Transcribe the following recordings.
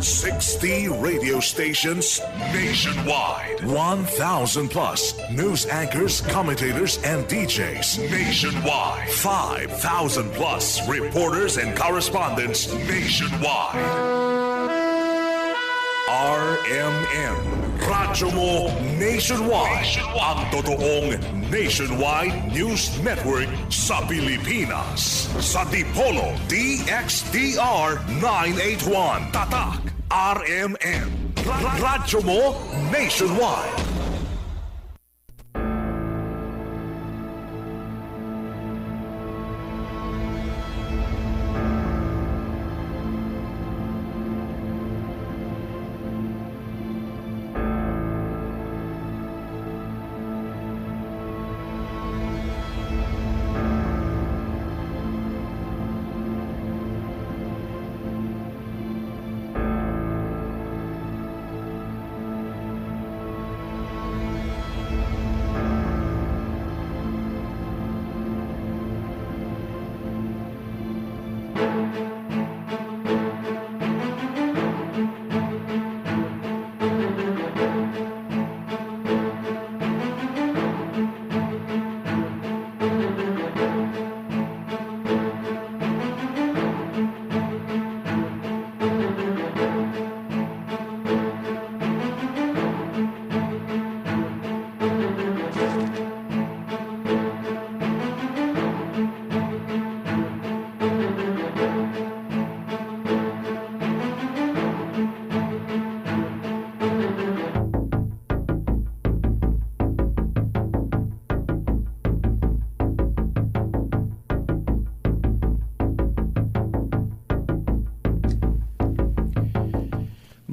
60 radio stations nationwide. 1,000 plus news anchors, commentators, and DJs nationwide. 5,000 plus reporters and correspondents nationwide. RMN. Radyo mo nationwide. Ang totoong nationwide news network sa Pilipinas. Sa Dipolo DXDR 981. Tatak RMN. Radyo mo nationwide.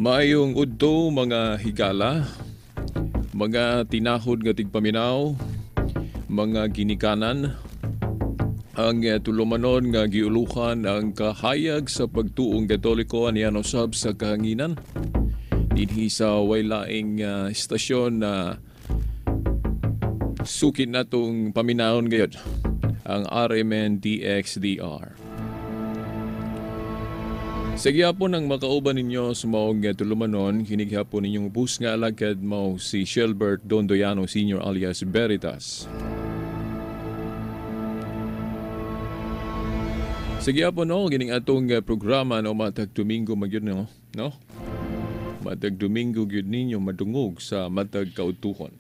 Maayong udto mga higala, mga tinahod nga tigpaminaw, mga ginikanan, ang tulumanon nga giuluhan ang kahayag sa pagtuong Katoliko aniya usab sa kahanginan dinhi sa way laing istasyon na suki natong paminawon gayud, ang RMN DXDR. Sa gihapon ang makauban ninyo sa maong tulumanon, kinighapon ninyong bus nga alagad mao si Shelbert Dondoyano Sr. alias Veritas. Sa gihapon no, gining atong programa no, matag Domingo magyud no, no? Matag Domingo gyud ninyo madungog sa matag kautuhon.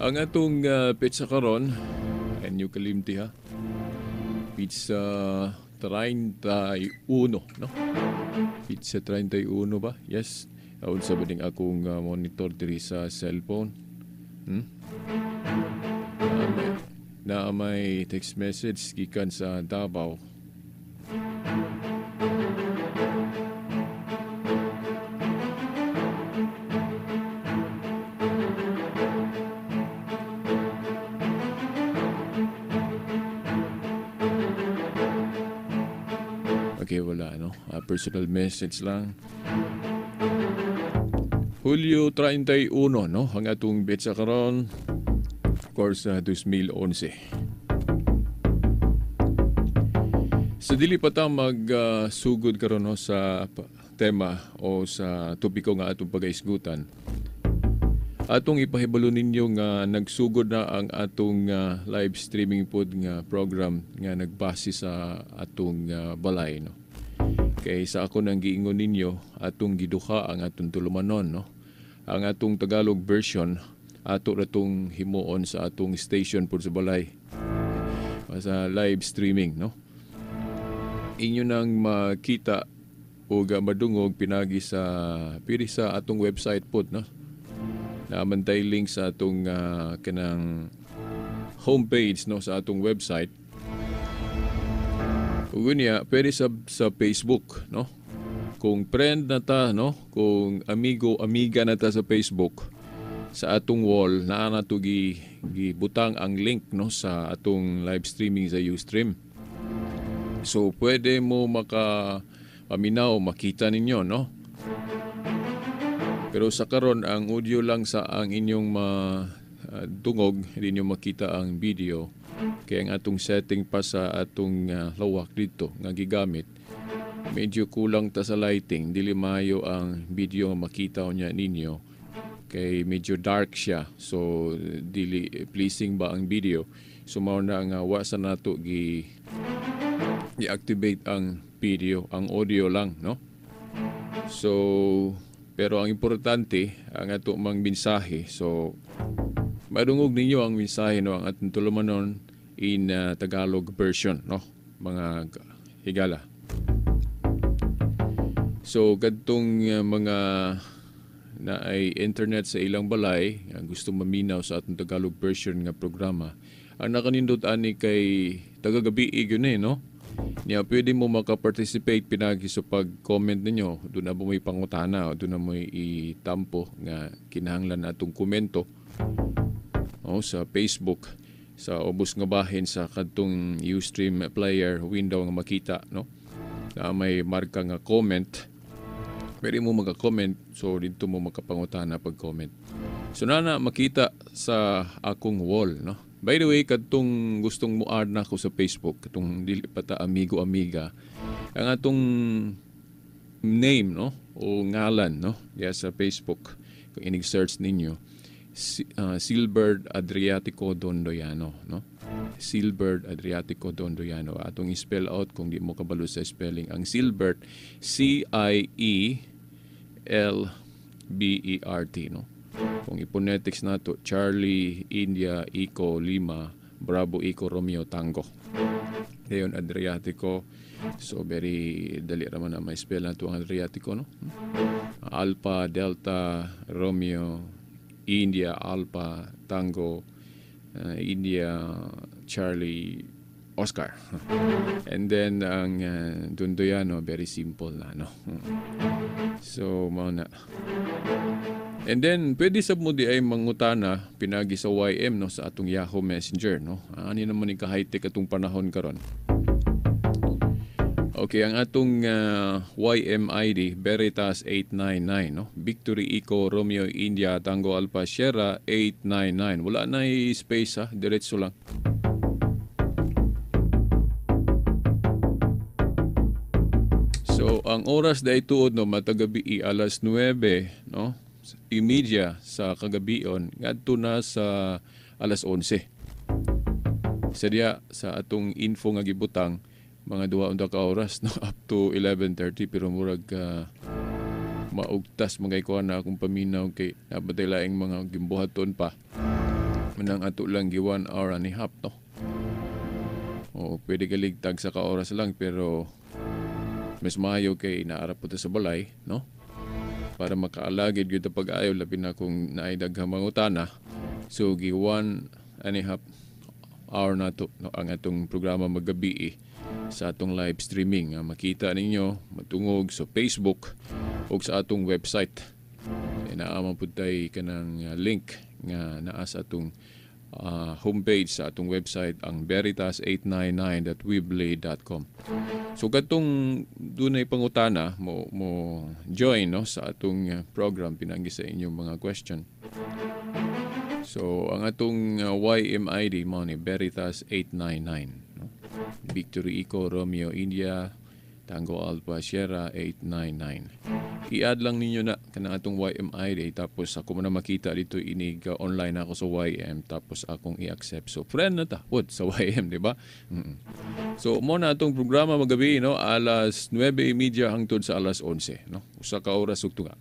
Ang atong petsa karon, and you kalimti ha, pizza 31, no? Pizza 31 ba? Yes. Aun sa bading akong monitor diri sa cellphone. Na may text message gikan sa Davao. Okay, wala, no? Personal message lang. Hulyo 31, no? Ang atong betsa karon. Of course, 2011. Sa dili pa ta magsugod karon no, sa tema o sa topiko nga atong pagaisgutan. Atong ipahibalo ninyo nga nagsugod na ang atong live streaming pod nga program nga nagbase sa atong balay, no. Kay sa ako nang giingon ninyo, atong giduha ang atong tulumanon, no. Ang atong Tagalog version ato ra tong himuon sa atong station pod sa balay sa live streaming, no. Inyo nang makita o madungog pinagi sa pili sa atong website pod, no. Naamantay link sa atong kanang homepage, no, sa atong website. Ug unya pwede sa Facebook, no. Kung friend na ta, no, kung amigo amiga na ta sa Facebook, sa atong wall naa na to gibutang ang link, no, sa atong live streaming sa Ustream. So pwede mo maka paminaw, makita ninyo, no. Pero sa karon ang audio lang sa ang inyong madungog, hindi niyo makita ang video. Kaya ang atong setting pa sa atong lawak dito nga gigamit, medyo kulang ta sa lighting, dili maayo ang video nga makita niya ninyo kay medyo dark siya, so dili pleasing ba ang video. So mao na nga wa sa nato gi i-activate ang video, ang audio lang, no? So pero ang importante ang ato mang mensahe, so madungog ninyo ang mensahe, no, ang atong tulumanon in Tagalog version, no, mga higala. So kadtong mga na ay internet sa ilang balay gusto maminaw sa atong Tagalog version nga programa, ang nakanindot ani kay tagagabi gyud ni, no? Niya pwede mo makaparticipate pinagi sa pag-comment ninyo. Doon na mo may pangutana, doon na mo itampo nga kinahanglan atong komento, oh, sa Facebook, sa ubos nga bahin sa kadtong Ustream player window nga makita, no, na may marka nga comment. Pwede mo maka-comment, so dito mo makapangutana pag-comment. So na makita sa akong wall, no. By the way, kadtong gustong mo-add na ako sa Facebook, katong dili pa ta amigo amiga, ang atong name, no, o ngalan, no, diya sa Facebook, kung inig-search ninyo, Silbert Adriatico Dondoyano, no? Silbert Adriatico Dondoyano. Atong i-spell out kung di mo kabalo sa spelling. Ang Silbert, C-I-E-L-B-E-R-T, no? Kung i-phonetics nato, Charlie, India, Eco, Lima, Bravo, Eco, Romeo, Tango. Ngayon, Adriatico. So, very dali raman na may spell nato ang Adriatico, no? Alpha, Delta, Romeo, India, Alpha, Tango, India, Charlie, Oscar. And then, ang Dondoyano, very simple na, no? So, mao na. And then, pwede sab mo di ay mangutana pinagi sa YM, no, sa atong Yahoo Messenger, no? Ani naman ni ka-high-tech atong panahon karon. Okay, ang atong YMID, Veritas 899, no? Victory Eco Romeo India Tango Alpha Sierra 899. Wala na space, ha, diretso lang. So, ang oras dahil tuod, no, matagabi alas 9, no? Imedya sa kagabion ngadto na sa alas 11. Sa diya sa atong info nga gibutang mga duha unta ka oras, no, up to 11:30, pero murag maugtas mga ikuha na akong paminaw kay nabatay laing mga gimbuhaton pa. Manang ato lang gi 1 hour and a half, no. O pwede kaligtag sa ka oras lang, pero mas maayo kay naarap po ta sa balay, no, para makaalagid gyud pag-ayo, labi na kung naay daghang mangutana. So gi 1.5 hour na to, no, ang atong programa magabi sa atong live streaming. Makita ninyo matungog sa Facebook o sa atong website. E, naa man pud tay kanang link nga naa sa atong homepage sa atong website, ang veritas899.weebly.com. So katong dunay pangutana mo join, no, sa atong program pinagi sa inyong mga question. So ang atong YMID mo ni Veritas 899, no? Victory Eco Romeo India Tango Alpha Sierra 899. I-add lang ninyo na kanang atong YMID, tapos ako mo na makita dito inig online ako sa YM, tapos akong i-accept. So friend na ta pod sa YM, di ba? So mo na atong programa magabi, no, alas 9:30 hangtod sa alas 11, no? Usa ka oras ug tunga.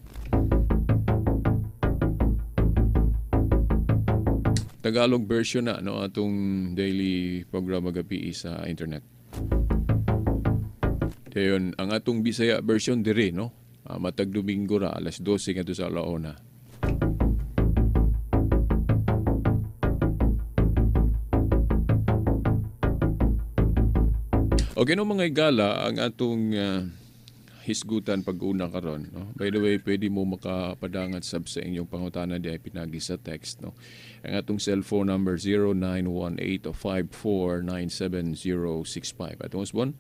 Tagalog version na, no, atong daily programa gabi sa internet. Dayon ang atong Bisaya version dire, no? Matag Domingo ra alas 12 ngadto sa alauna. Okay, no, mga igala, ang atong hisgutan pag-una karon, no? By the way, pwede mo makapadangat sab sa inyong pangutana di ay pinagi sa text, no? Ang atong cellphone number 0918-5497065. Atong usbon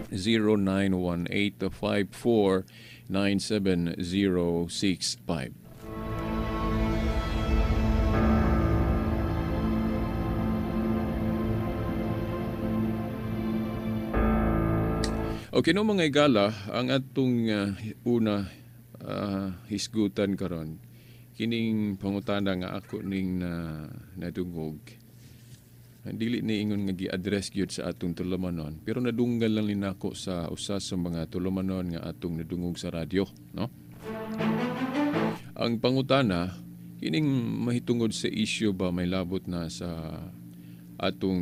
0918-5497065. Okay no, mga igala, ang atong una hisgutan karon kining pangutana nga ako ning na nadungog. Dili ni ingon nga gi-address gyud sa atong tulumanon, pero nadunggan lang ni nako sa usa sa mga tulumanon nga atong nadungog sa radyo, no? Ang pangutana kining mahitungod sa issue ba may labot na sa atong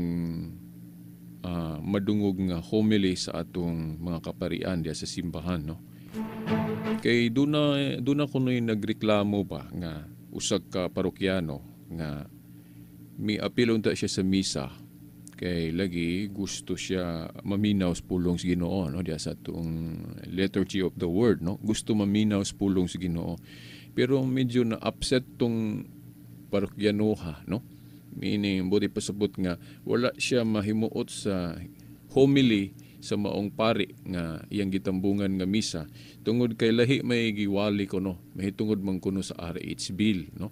madungog nga homily sa atong mga kaparian diya sa simbahan, no? Kay duna kuno'y nagreklamo ba nga usa ka parokyano nga miapil unta siya sa misa kay lagi gusto siya maminaw sa pulong sa Ginoo, no, diya sa atong liturgy of the word, no, gusto maminaw sa pulong sa Ginoo, pero medyo na upset tong parokyanoha, no, meaning buti pasabot nga wala siya mahimuot sa homily sa maong pari nga iyang gitambungan nga misa tungod kay lahi may giwali kuno mahitungod man kuno sa RH bill, no.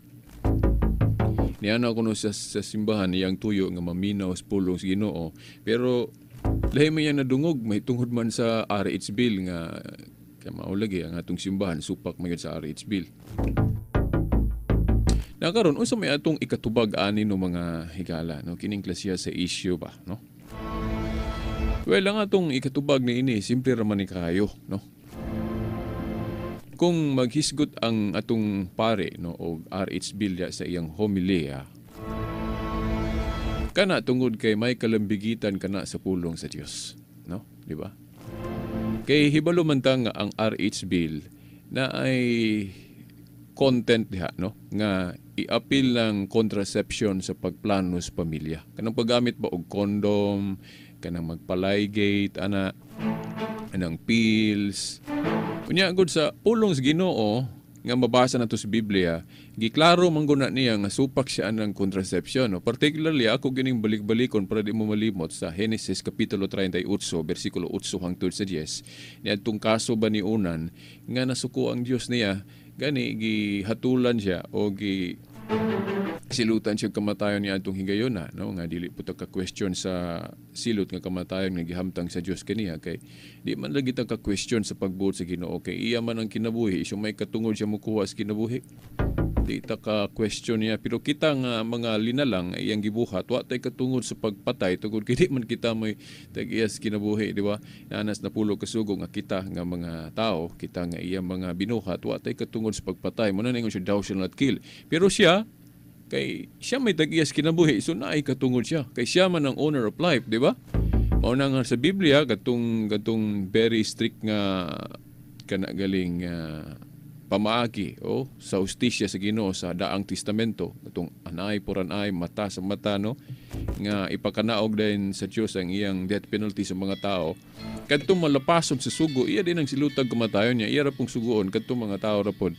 Niana kuno sa simbahan iyang tuyo nga maminaw sa pulong sa Ginoo, pero lahi may iyang nadungog mahitungod man sa RH bill nga kay mao lagi ang atong simbahan supak man gyud sa RH bill. Na karon unsa may atong ikatubag ani no mga higala, no, kining klasiya sa issue ba, no? Well, ang atong ikatubag ni ini simple ra man ni kaayo, no? Kung maghisgot ang atong pare, no, og RH bill sa iyang homilia, kana tungod kay may kalambigitan kana sa pulong sa Dios, no? Di ba? Kay hibalo man ta nga ang RH bill na ay content diha, no, nga iapil ng contraception sa pagplano sa pamilya. Kanang paggamit ba og condom, kanang magpalaygate ana, anang pills. Unya gud sa pulong sa Ginoo nga mabasa nato sa Biblia, giklaro man gud na niya nga supak siya anang contraception, no? Particularly ako gining balik-balikon para di mo malimot sa Genesis kapitulo 38 bersikulo 8 hangtod sa 10 niadtong kaso ba ni Unan nga nasuko ang Dios niya, gani gihatulan siya o gi silutan siya kamatayon niya atong higayona, no, nga dili po ta ka-question sa silot nga kamatayon nga gihamtang sa Dios kaniya kay di man lagi ta ka-question sa pagbuot sa Ginoo kay iya man ang kinabuhi, siya may katungod siya mokuha sa kinabuhi, di ta ka-question niya. Pero kita nga mga linalang iyang gibuhat wa tay katungod sa pagpatay tungod kay di man kita may tag-iya sa kinabuhi, di ba? Nanas napulo kasugo nga kita nga mga tao, kita nga iyang mga binuhat wa tay katungod sa pagpatay, mo na ningon siya thou shall not kill, pero siya kay siya may tag-iya sa kinabuhi, so naay katungod siya kay siya man ang owner of life, di ba? Mao na nga sa Biblia katong very strict nga kana galing pamaagi o sa hustisya sa Ginoo sa Daang Testamento, katong anay por anay, mata sa mata, no, nga ipakanaog din sa Dios ang iyang death penalty sa mga tao. Kadtong malapason sa sugo, iya din ang silutag kamatayon niya, iya ra pong sugoon kadtong mga tao ra pod.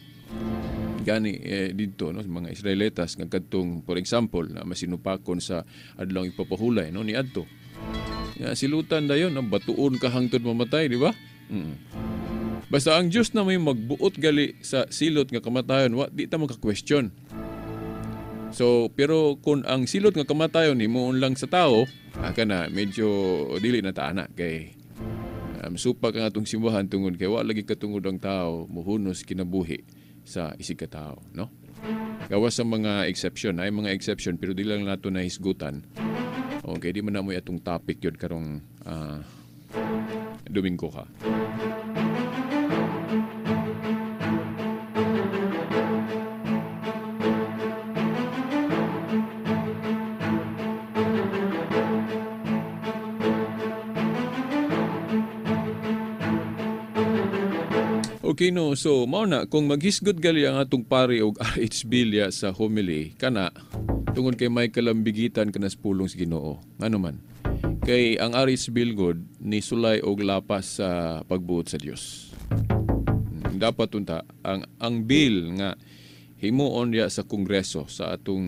Gani didto, no, sa mga Israelitas nga kadtong for example na masinupakon sa adlaw ipapahulay, no, niadto nga silutan dayon, no, batuon ka hangtod mamatay, di ba? Basta ang Dios na may magbuot gali sa silot nga kamatayon, wa di ta maka-question. So pero kung ang silot nga kamatayon himuon lang sa tao, kana medyo dili na ta ana kay supak ang atong simbahan tungod kay wa lagi katungod ang tao muhunos kinabuhi sa isig ka tao, no? Gawas sa mga exception, ay mga exception pero di lang nato nahisgutan. Okay, di man na mo'y atong topic yun karong Domingo ka. Okay, no, so mao na kung maghisgot gali ang atong pari og RH bill ya sa homily kana tungod kay may kalambigitan kana sa pulong sa Ginoo. Ngano man? Kay ang RH bill god ni sulay og lapas sa pagbuot sa Dios. Dapat unta ang bill nga himuon diya sa Kongreso sa atong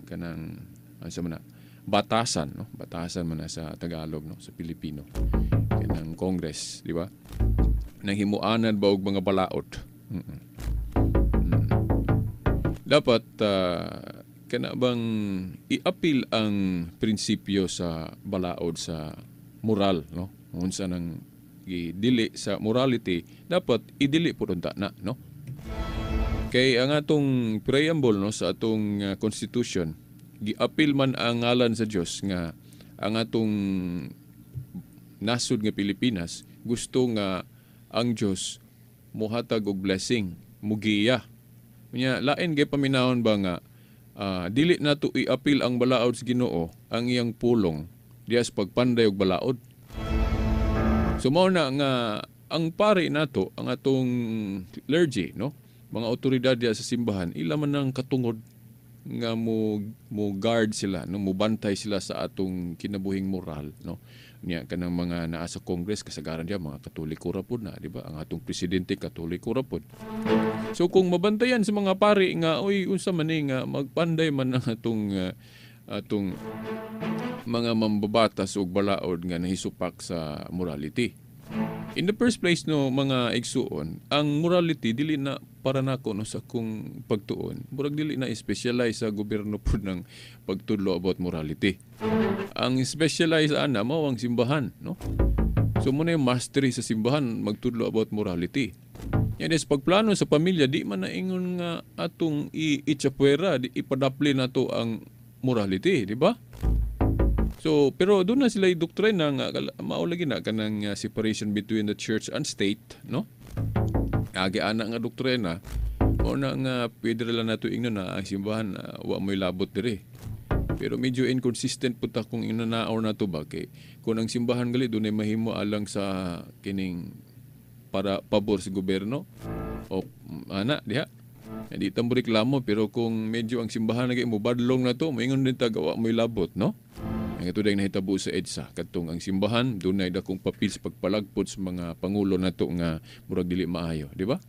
kanang asa man na batasan, no? Batasan man na sa Tagalog, no, sa Pilipino. Kanang Congress, di ba? Nang himuanan ba og mga balaod. Dapat kana bang iapil ang prinsipyo sa balaod sa moral, no? Unsa nang gi dili sa morality, dapat idili pud unta na, no? Kay ang atong preamble, no, sa atong constitution, giapil man ang ngalan sa Dios nga ang atong nasod nga Pilipinas gusto nga ang Dios mohatag og blessing, mugiya. Unya lain kay paminawon ba nga dili nato iapil ang balaod sa Ginoo, ang iyang pulong diya sa pagpanday og balaod. So mao na nga ang pari nato, ang atong clergy, no, mga otoridad diya sa simbahan, ila man ang katungod nga mo mo guard sila, no, mo bantay sila sa atong kinabuhing moral, no. Nya kanang mga naa sa Congress, kasagaran diya mga Katoliko ra pud na, di ba? Ang atong presidente, Katoliko ra pud. So kung mabantayan sa mga pari nga, oy, unsa man ni nga magpanday man ang atong mga mambabatas og balaod nga nahisupak sa morality. In the first place, no, mga igsuon, ang morality dili na para nako, no, sa akong pagtuon. Murag dili na specialize sa gobyerno pud ng pagtudlo about morality. Ang specialize ana mao ang simbahan, no? So mao na yung mastery sa simbahan magtudlo about morality. Yan is pagplano sa pamilya, di man na ingon nga atong i-itsapwera, di ipadapli nato ang morality, di ba? So, pero doon na sila doktrina nga mao lagi na kanang separation between the church and state, no? Agi ana nga doktrina, mao na nga pwede ra lang nato ingnon na ang simbahan wa mo'y labot diri. Pero medyo inconsistent pud ta kung inanaw na to ba, kay kung ang simbahan gali dunay mahimo alang sa kining para pabor sa gobyerno o ana diha. Hindi ta mo reklamo, pero kung medyo ang simbahan na mo badlong na to, moingon din ta gawa mo'y labot, no? Ang ito dahil nahitabo sa EDSA, kadtong ang simbahan dunay dakong papel sa pagpalagpot sa mga pangulo nato nga murag dili maayo, di ba?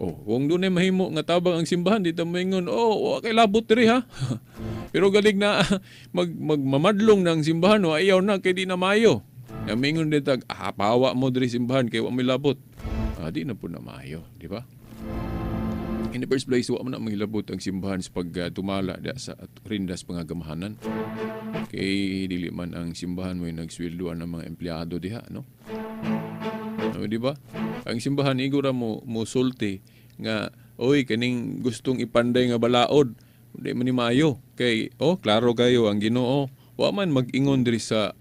Oh, kung dunay mahimo nga tabang ang simbahan, di ta moingon, "Oh, wa kay labot diri ha." Pero galing na magmamadlong ng simbahan, no, ayaw na kay di na maayo. Ya moingon din tag, "Ah, pawa mo diri simbahan kay wa may labot." Ah, di na po na maayo, di ba? In the first place, wa man na manghilabot ang simbahan sa pagtumala uh, sa rindas pangagamahanan. Kay dili man ang simbahan mo nagsweldoan ng mga empleyado diha, no? No, di ba? Ang simbahan igo ra mo mo sulti nga, "Oy, kaning gustong ipanday nga balaod, di man ni maayo." Kay oh, klaro kayo ang Ginoo. Wa man mag-ingon diri sa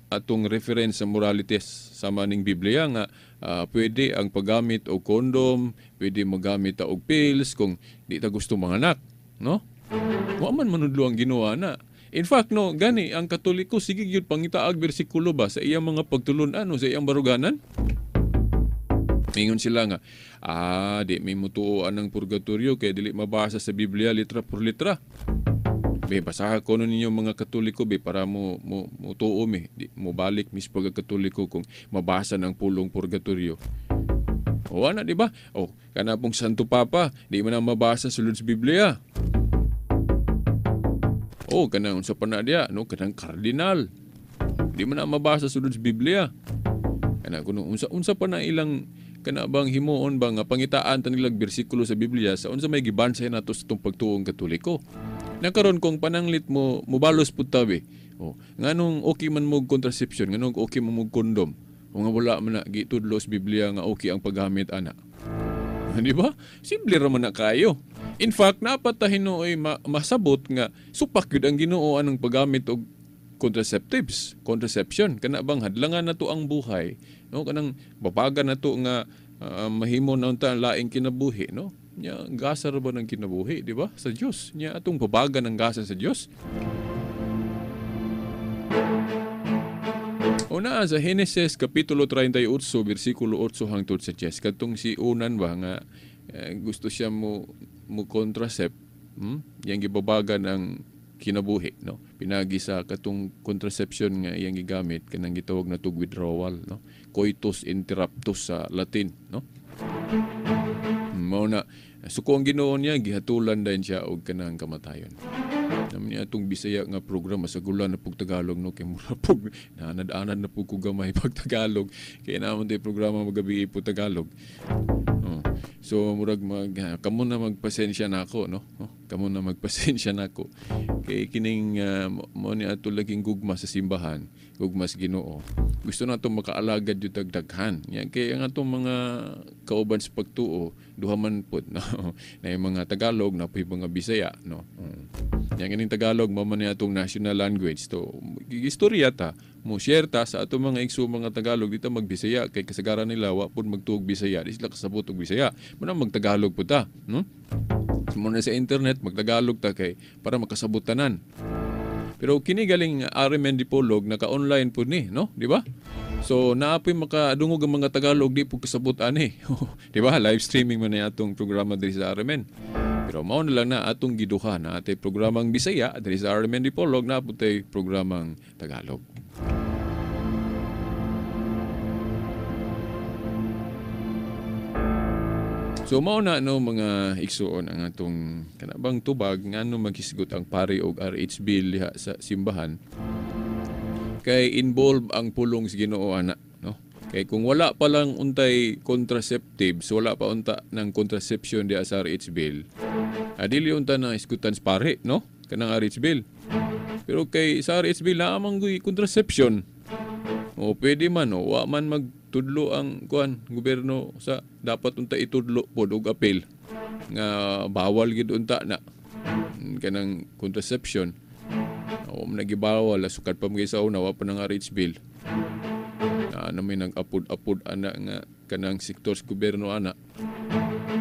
atong reference sa moralities sama ning Biblia nga pwede ang paggamit og kondom, pwede magamit ta og pills kung di ta gusto manganak, no? Wa man manudlo ang Ginoo na. In fact, no, gani ang Katoliko sige gyud pangitaag bersikulo ba sa iyang mga pagtulun-an o sa iyang baruganan. Mingon sila nga, "Ah, di may mutuoan ng purgatorio kay dili mabasa sa Biblia litra por litra." Be, basaha ko nun ninyo mga Katoliko be para mo mo mo tuo mi, di mo balik mis pagkatoliko kung mabasa ng pulong purgatorio. O ana, di ba? O kana pong Santo Papa, di man na mabasa sulod sa Biblia. O kanang unsa pa na diya, no, kanang kardinal. Di man na mabasa sulod sa Biblia. Kana kuno unsa unsa pa na ilang kana bang himuon ba nga pangitaan ta nilag bersikulo sa Biblia sa unsa may gibansay nato sa itong pagtuong Katoliko. Nakaron kung pananglit mo mobalos pud tabi. Oh, nganong okay man mo contraception, nganong okay man mo kondom? O nga wala man na gitudlo sa Biblia nga okay ang paggamit ana. Di ba? Simple ra man na kayo. In fact, napat ta hinuoy masabot nga supak gyud ang Ginoo anang paggamit og contraceptives, contraception. Kana bang hadlangan na to ang buhay, no? Kanang babagan na to nga mahimo na unta ang laing kinabuhi, no? Nya gasa ra ba ng kinabuhi, di ba? Sa Dios. Nya atong babagan ang gasa sa Dios. Una sa Genesis kapitulo 38 bersikulo 8 hangtod sa 10, kadtong si Unan ba nga gusto siya mo mo contracept, Yang gibabagan ang kinabuhi, no? Pinagi sa katong contraception nga iyang gigamit, kanang gitawag na tug withdrawal, no? Coitus interruptus sa Latin, no? Mao na suko ang Ginoo niya, gihatulan din siya og kanang kamatayon. Naman niya atong Bisaya nga programa sa gula na pug Tagalog, no, kay mura pug naanad-anad na pug ko gamay pag Tagalog, kay naman tay programa magabi po Tagalog. Oh. So murag mag kamo na magpasensya nako, no? Oh, kamo na magpasensya nako. Kay kining mo ni ato laging gugma sa simbahan, gugma sa Ginoo. Gusto nato makaalagad jud daghan. Nya kay ang atong mga kauban sa pagtuo, duha man pud, no. Na yung mga Tagalog, na po'y mga Bisaya, no. Nya kining Tagalog mao man ni atong national language. To istorya ta, mo share ta sa atong mga igsoon mga Tagalog dito magbisaya kay kasagaran nila wa pud magtuog Bisaya, di sila kasabot og Bisaya. Muna magtagalog pud ta, no? Muna sa internet magtagalog ta kay para makasabot tanan. Pero kini galing RMN Dipolog naka-online pud ni, no? Di ba? So naapoy makadungog ang mga Tagalog di pud kasabot ani. Di ba? Live streaming man ni atong programa diri sa RMN. Pero mao na lang na atong giduha na atay programang Bisaya diri sa RMN Dipolog, na pud tay programang Tagalog. So mao na, no, mga igsuon ang atong kanabang tubag ngano maghisgot ang pari og RH bill diha sa simbahan kay involve ang pulong sa Ginoo ana, no? Kay kung wala pa lang untay contraceptives, wala pa unta ng contraception diha sa RH bill, dili unta na hisgutan sa pari, no? Kanang RH bill. Pero kay sa RH bill naa man guy contraception. O pwede man, o wa man magtudlo ang kuan gobyerno sa dapat unta itudlo pod og apel nga bawal gid unta na kanang contraception. O man nagibawal sukad pa mga sa una wa pa nang RH bill. Na may nag-apod-apod ana nga kanang sektor sa gobyerno ana.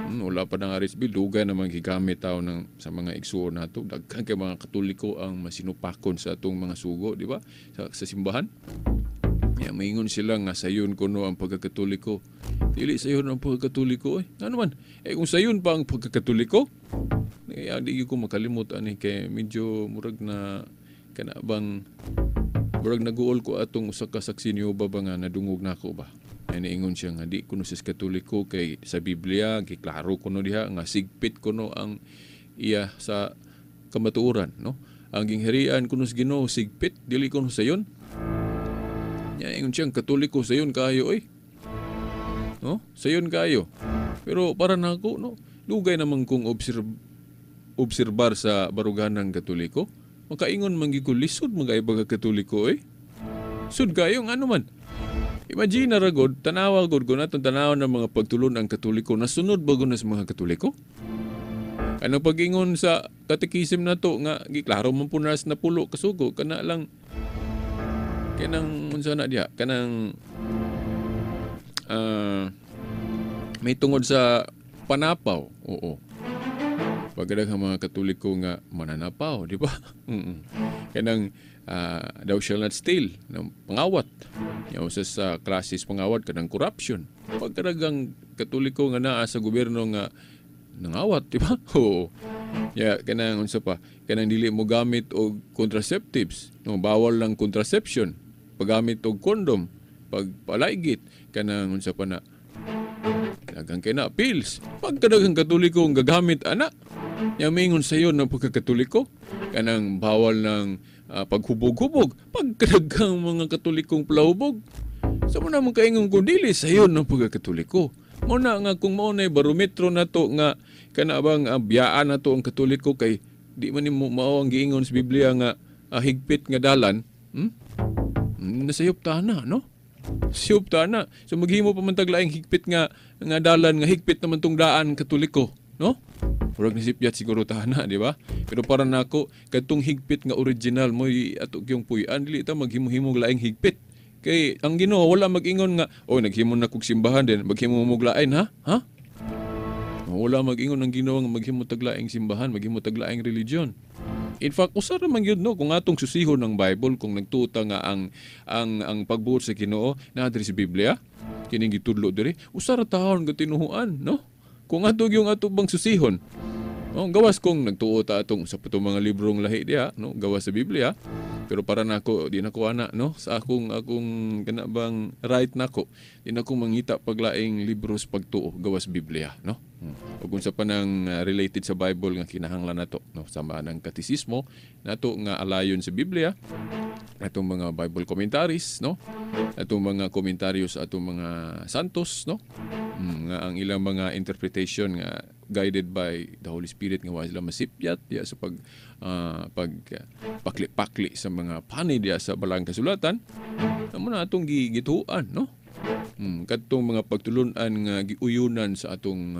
Wala pa nang RH bill, dugay naman gigamit tawo ng sa mga igsuon nato. Daghan kay mga Katoliko ang masinupakon sa atong mga sugo, di ba? Sa simbahan. Ya, maingon sila nga sayon kuno ang pagkakatoliko. Dili sayon ang pagkakatoliko eh. Ano man? Eh kung sayon pa ang pagkakatoliko, eh, di ko makalimot ani kay medyo murag na kana bang murag naguol ko atong usa ka saksi niyo ba nga nadungog nako ba. Ay niingon siya nga di kuno sa Katoliko kay sa Biblia giklaro kuno diha nga sigpit kuno ang iya sa kamatuoran, no? Ang gingharian kuno sa Ginoo sigpit, dili kuno sayon. Ya, ingon siyang Katoliko sayon kayo eh. No? Sayon kayo. Pero para nako, no, dugay naman kung obserbar sa baruganan Katoliko, makaingon man gyud ko lisod magaiba ka Katoliko eh. Sud kayo ngano man. Imagine ra gud, tanawa gud ko natong tanaw ng mga pagtulon ang Katoliko, nasunod ba gud na sa mga Katoliko? Ano pag-ingon sa katekisim nato nga giklaro man po na sa napulo kasugo kana lang kanang unsa na diha kanang may tungod sa panapaw. Oo. Pagkadaghang mga Katoliko nga mananapaw, di ba? Kanang thou shall not steal, ng pangawat. Yaw sa klasis pangawat kanang corruption. Pagkadaghang Katoliko nga naa sa gobyerno nga nangawat, di ba? Oo. Ya, kanang unsa pa, kanang dili mo gamit og contraceptives, no, bawal lang contraception, paggamit og condom, pagpalaygit, kanang unsa pa na, daghang kay na pills. Pagkadaghang Katoliko ang gagamit ana, nya mingon sayo ng pagkakatoliko, kanang bawal ng paghubog-hubog, pagkadaghang mga Katolikong palahubog. Sa mo naman kaingon kung dili sayo ng pagkakatoliko. Mo na nga kung mao nay barometro nato nga kana bang biyaan nato ang Katoliko kay di man nimo mao ang giingon sa Biblia nga higpit nga dalan, Nasayop ta na, no? Sayop ta na. So maghimo pa man tag laing higpit nga nga dalan nga higpit naman tong daan Katoliko, no? Murag nisipyat siguro ta na, di ba? Pero para nako kadtong higpit nga original moy ato gyung puy-an, dili ta maghimo-himog laing higpit. Kay ang Ginoo wala mag-ingon nga, oy naghimo na kog simbahan din, maghimo mo lain, ha? Ha? Wala mag-ingon ang Ginoo nga maghimo tag laing simbahan, maghimo tag laing religion. In fact, usa ra man gyud, no, kung atong susihon ng Bible, kung nagtuta nga ang pagbuot sa Ginoo naa diri sa Biblia, kining gitudlo diri, usa ra taon nga tinuhuan, no? Kung ato gyung ato bang susihon, no, gawas kung nagtuo ta atong usa pa tong mga librong lahi diha, no, gawas sa Biblia. Pero para nako di nako ana, no, sa akong kana bang right nako, di nako mangita paglaing libro sa pagtuo gawas Biblia, no. Ug unsa pa nang related sa Bible nga kinahanglan nato, no, sama ng katisismo nato nga alayon sa Biblia, atong mga Bible commentaries, no, atong mga komentaryo sa atong mga santos, no, nga ang ilang mga interpretation nga guided by the Holy Spirit nga wa sila masipyat diya sa pag pag pakli-pakli sa mga panid diya sa balang kasulatan. Amo na atong gituan, no. Kadtong mga pagtulun-an nga giuyunan sa atong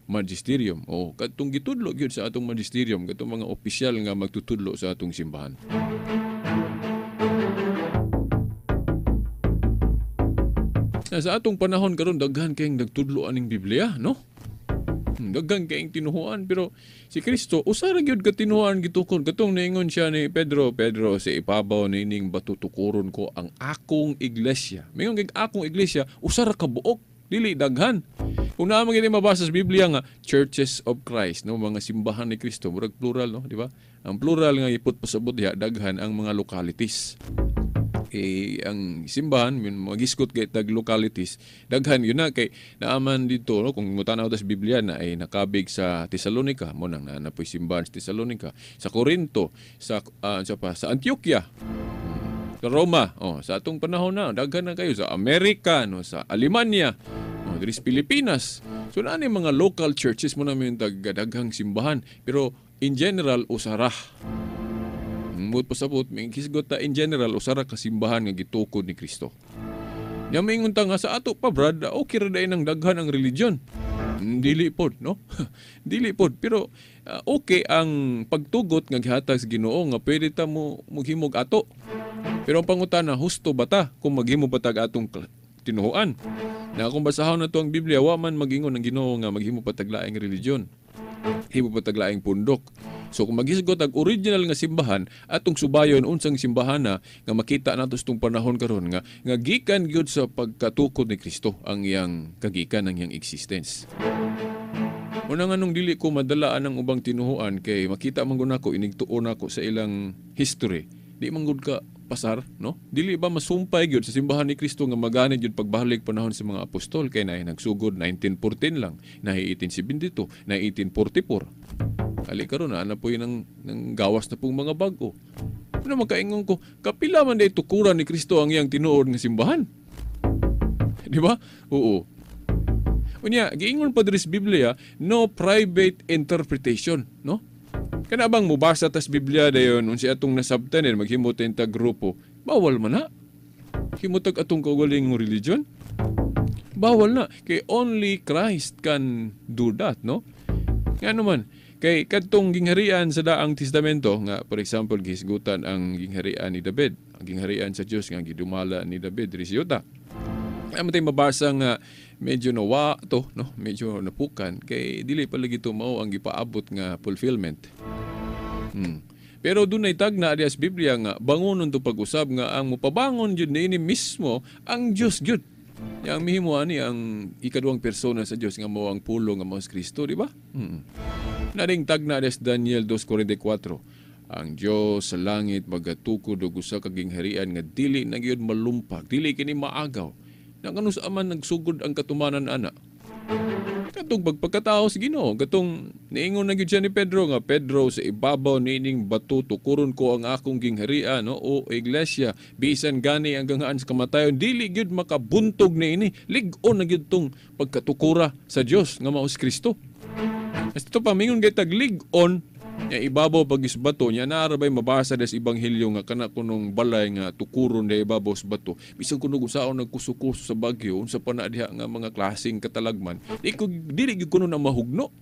magisterium o kadtong gitudlo gyud sa atong magisterium, kadtong mga opisyal nga magtutudlo sa atong simbahan. Na sa atong panahon karon daghan kayong nagtudlo aning Biblia, no? Daghan kayong tinuhuan, pero si Kristo usa ra gyud ka tinuhuan gitukod. Katong niingon siya ni Pedro, "Pedro, sa ipabaw niining bato tukuron ko ang akong iglesia." Mingon kay akong iglesia, usa ra ka buok, dili daghan. Kung naa man gyud mabasa sa Biblia nga Churches of Christ, no, mga simbahan ni Kristo, murag plural, no, di ba? Ang plural nga iput pasabot diha, daghan ang mga localities. Eh, ang simbahan magisgot kay tag localities, daghan yun na kay naaman dito, no, kung mutanaw ta sa Biblia na ay nakabig sa Tesalonica, mo nang naa po'y simbahan sa Tesalonica, sa Corinto, sa sa pa sa Antioquia, sa Roma, oh, sa atong panahon na daghan na kayo sa Amerika, no, sa Alemanya, oh, diri sa Pilipinas. So naa ni mga local churches mo namin tag daghang simbahan, pero in general usara. Mut pasabot, may hisgot ta in general usara ka simbahan nga gitukod ni Kristo. Nya maingon ta nga sa ato pa, brad, okay ra day nang daghan ang religion. Dili pod, no? Dili pod, pero okay ang pagtugot nga gihatag sa Ginoo nga pwede ta mo maghimog ato. Pero ang pangutana, husto ba ta kung maghimo ba tag atong tinuhuan? Na kung basahon na to ang Biblia, wa man magingon ang Ginoo nga maghimo pa tag laing religion, himo pa tag laing pundok. So kung maghisgot ang original nga simbahan, atong subayon unsang simbahan na nga makita nato sa itong panahon karon nga nga gikan gyud sa pagkatukod ni Kristo ang iyang kagikan, ang iyang existence. Una nga nung dili ko madalaan ang ubang tinuhuan kay makita man gud nako inigtuon nako sa ilang history. Di man gud ka pasar, no? Dili ba masumpay gyud sa simbahan ni Kristo nga maganid gyud pagbalik panahon sa mga apostol kay naay nagsugod 1914 lang, naay 1872, naay 1844. Ali karon na ana po yun ng gawas na pong mga bag-o. Ano makaingon ko, kapila man day tukuran ni Kristo ang iyang tinuod nga simbahan. Di ba? Oo. Unya, giingon pa diri sa Biblia, no private interpretation, no? Kana bang mubasa tas Biblia dayon unsa atong nasabtan eh, maghimo ta grupo, bawal man na. Himotag atong kaugalingong religion. Bawal na kay only Christ can do that, no? Nga naman, kay kadtong gingharian sa Daang Testamento nga for example gihisgutan ang gingharian ni David, ang gingharian sa Dios nga gidumala ni David diri sa yuta. Ay man tay mabasa nga medyo nawa to, no, medyo napukan kay dili pa lagi to mao ang gipaabot nga fulfillment. Pero dunay tagna diha sa Biblia nga bangonon to pag-usab nga ang mopabangon jud niini mismo ang Dios gyud. Yang mihimo ani ang ikaduhang persona sa Dios nga mao ang pulo nga mao si Kristo, di ba? Naring tagna des Daniel 2:44. Ang Dios sa langit magatukod og usa ka gingharian nga dili na gyud malumpag, dili kini maagaw. Nangano sa aman nagsugod ang katumanan ana? Katong pagpagkatao sa Ginoo, katong niingon na gyud siya ni Pedro nga, "Pedro, sa ibabaw niining bato tukuron ko ang akong gingharian, no, o iglesia, bisan gani ang ganghaan sa kamatayon dili gyud makabuntog niini." Lig-on na gyud tong pagkatukura sa Dios nga mao si Kristo. As ito pa mingon kay taglig-on nya ibabaw pag bato nya naa ra bay mabasa des ebanghelyo nga kana kunong balay nga tukuron da ibabaw sa bato, bisan kuno usaon nagkuso-kuso sa bagyo unsa pa na diha nga mga klaseng katalagman, di ko dili gyud kuno na mahugno.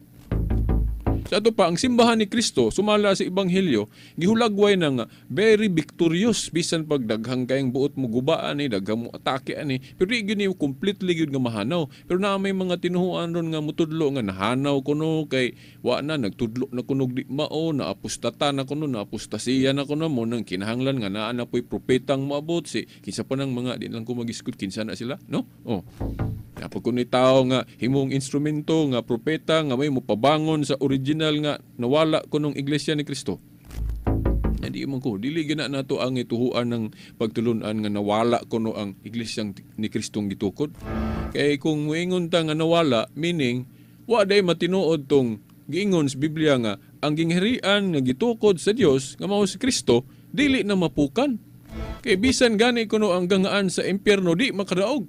Sa ato pa ang simbahan ni Kristo sumala sa ebanghelyo gihulagway na nga very victorious bisan pag daghang kayong buot mo gubaan ni, daghang mo atake ani, pero di gyud ni completely gyud nga mahanaw. Pero naa may mga tinuhuan ron nga mutudlo nga nahanaw kuno kay wa na nagtudlo na kuno di mao, naapostata na kuno, naapostasiya na kuno, mo nang kinahanglan nga naa na po'y propetang moabot si kinsa pa nang mga di lang ko magisgot kinsa na sila, no? Oh. Napag kun ni tao nga himong instrumento nga propeta nga may mopabangon sa original nga nawala kunong iglesia ni Kristo. Hindi man ko dili gina nato ang ituhuan ng pagtulun-an nga nawala kuno ang iglesia ni Kristong gitukod. Kay kung moingon ta nga nawala, meaning Wa day matinuod tong giingon sa Biblia nga ang gingharian nga gitukod sa Dios nga mao si Kristo dili na mapukan. Kay bisan gani kuno ang gangaan sa impyerno di makadaog.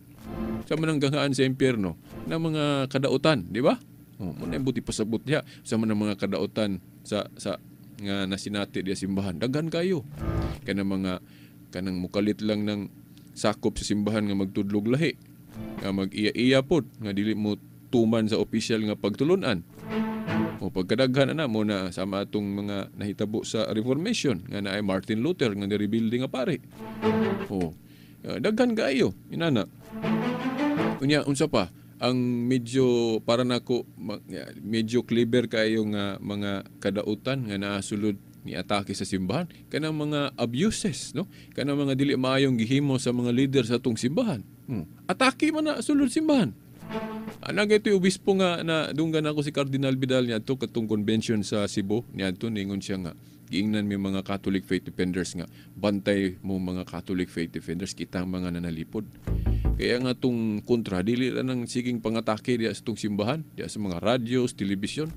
Sa man ang gangaan sa impyerno na mga kadautan, di ba? Oh, mo na buti pasabot diha sa man ang mga kadautan sa sa nga nasinati diha simbahan. Daghan kayo. Kanang mga kanang mukalit lang ng sakop sa simbahan nga magtudlog lahi, nga mag-iya-iya pod nga dili mo tuman sa opisyal nga pagtulunan. O pagkadaghan na mo na sama atong mga nahitabo sa Reformation nga naay Martin Luther nga ni-rebuilding nga pare. O daghan kaayo inana. Unya unsa pa ang medyo para nako medyo clever kaayo nga mga kadautan nga naa sulod ni atake sa simbahan, kanang mga abuses, no, kanang mga dili maayong gihimo sa mga leader sa atong simbahan. Atake man na sulod simbahan. Ana gaytoy obispo nga na dunggan ako si Cardinal Vidal niadto katong convention sa Cebu niadto, ningon siya nga giingnan mi mga Catholic faith defenders nga bantay mo mga Catholic faith defenders, kitang mga nanalipod. Kaya nga tong kontra dili ra nang siging pangatake diya sa tong simbahan, diya sa mga radios, telebisyon.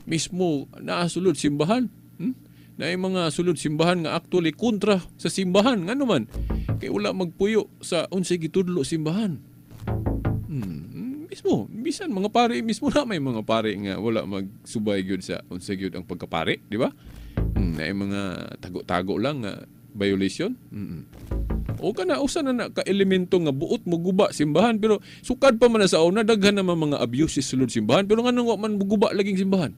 Mismo naa sulod simbahan. Naay mga sulod simbahan nga actually kontra sa simbahan, ngano man kay wala magpuyo sa unsay gitudlo simbahan. Mismo, bisan mga pare mismo na may mga pare nga wala magsubay gyud sa unsay gyud ang pagkapare, di ba? Naay mga tago-tago lang nga violation. O kana usa na na ka elemento nga buot mo guba simbahan, pero sukad pa man na sa una daghan naman mga abuses sulod simbahan, pero nganong wa man muguba laging simbahan?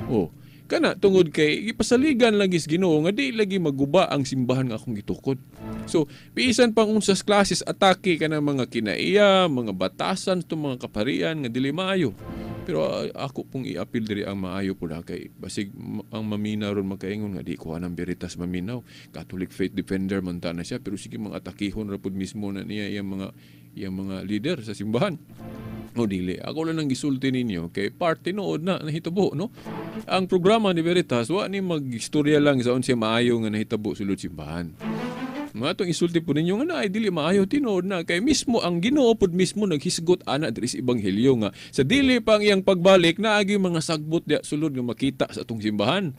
O kana tungod kay gipasaligan lagi sa Ginoo nga di lagi maguba ang simbahan nga akong gitukod. So bisan pang unsas klases atake kana mga kinaiya, mga batasan tong mga kaparian nga dili maayo. Pero ako pong i-appeal diri ang maayo po na kay basig ang maminaw ron makaingon nga di ko anang Veritas maminaw. Catholic faith defender man ta na siya, pero sige mga atakihon ra pud mismo na niya iyang mga leader sa simbahan. O dili, ako lang ang gisulti ninyo kay part tinuod na nahitabo, no? Ang programa ni Veritas wa ni magistorya lang sa unsay maayo nga nahitabo sulod simbahan. Mga atong isulti po ninyo nga na ay dili maayo, tinuod na kay mismo ang Ginoo pud mismo naghisgot ana diri sa ebanghelyo nga sa dili pa ang iyang pagbalik naagi mga sagbot diya sulod nga makita sa atong simbahan.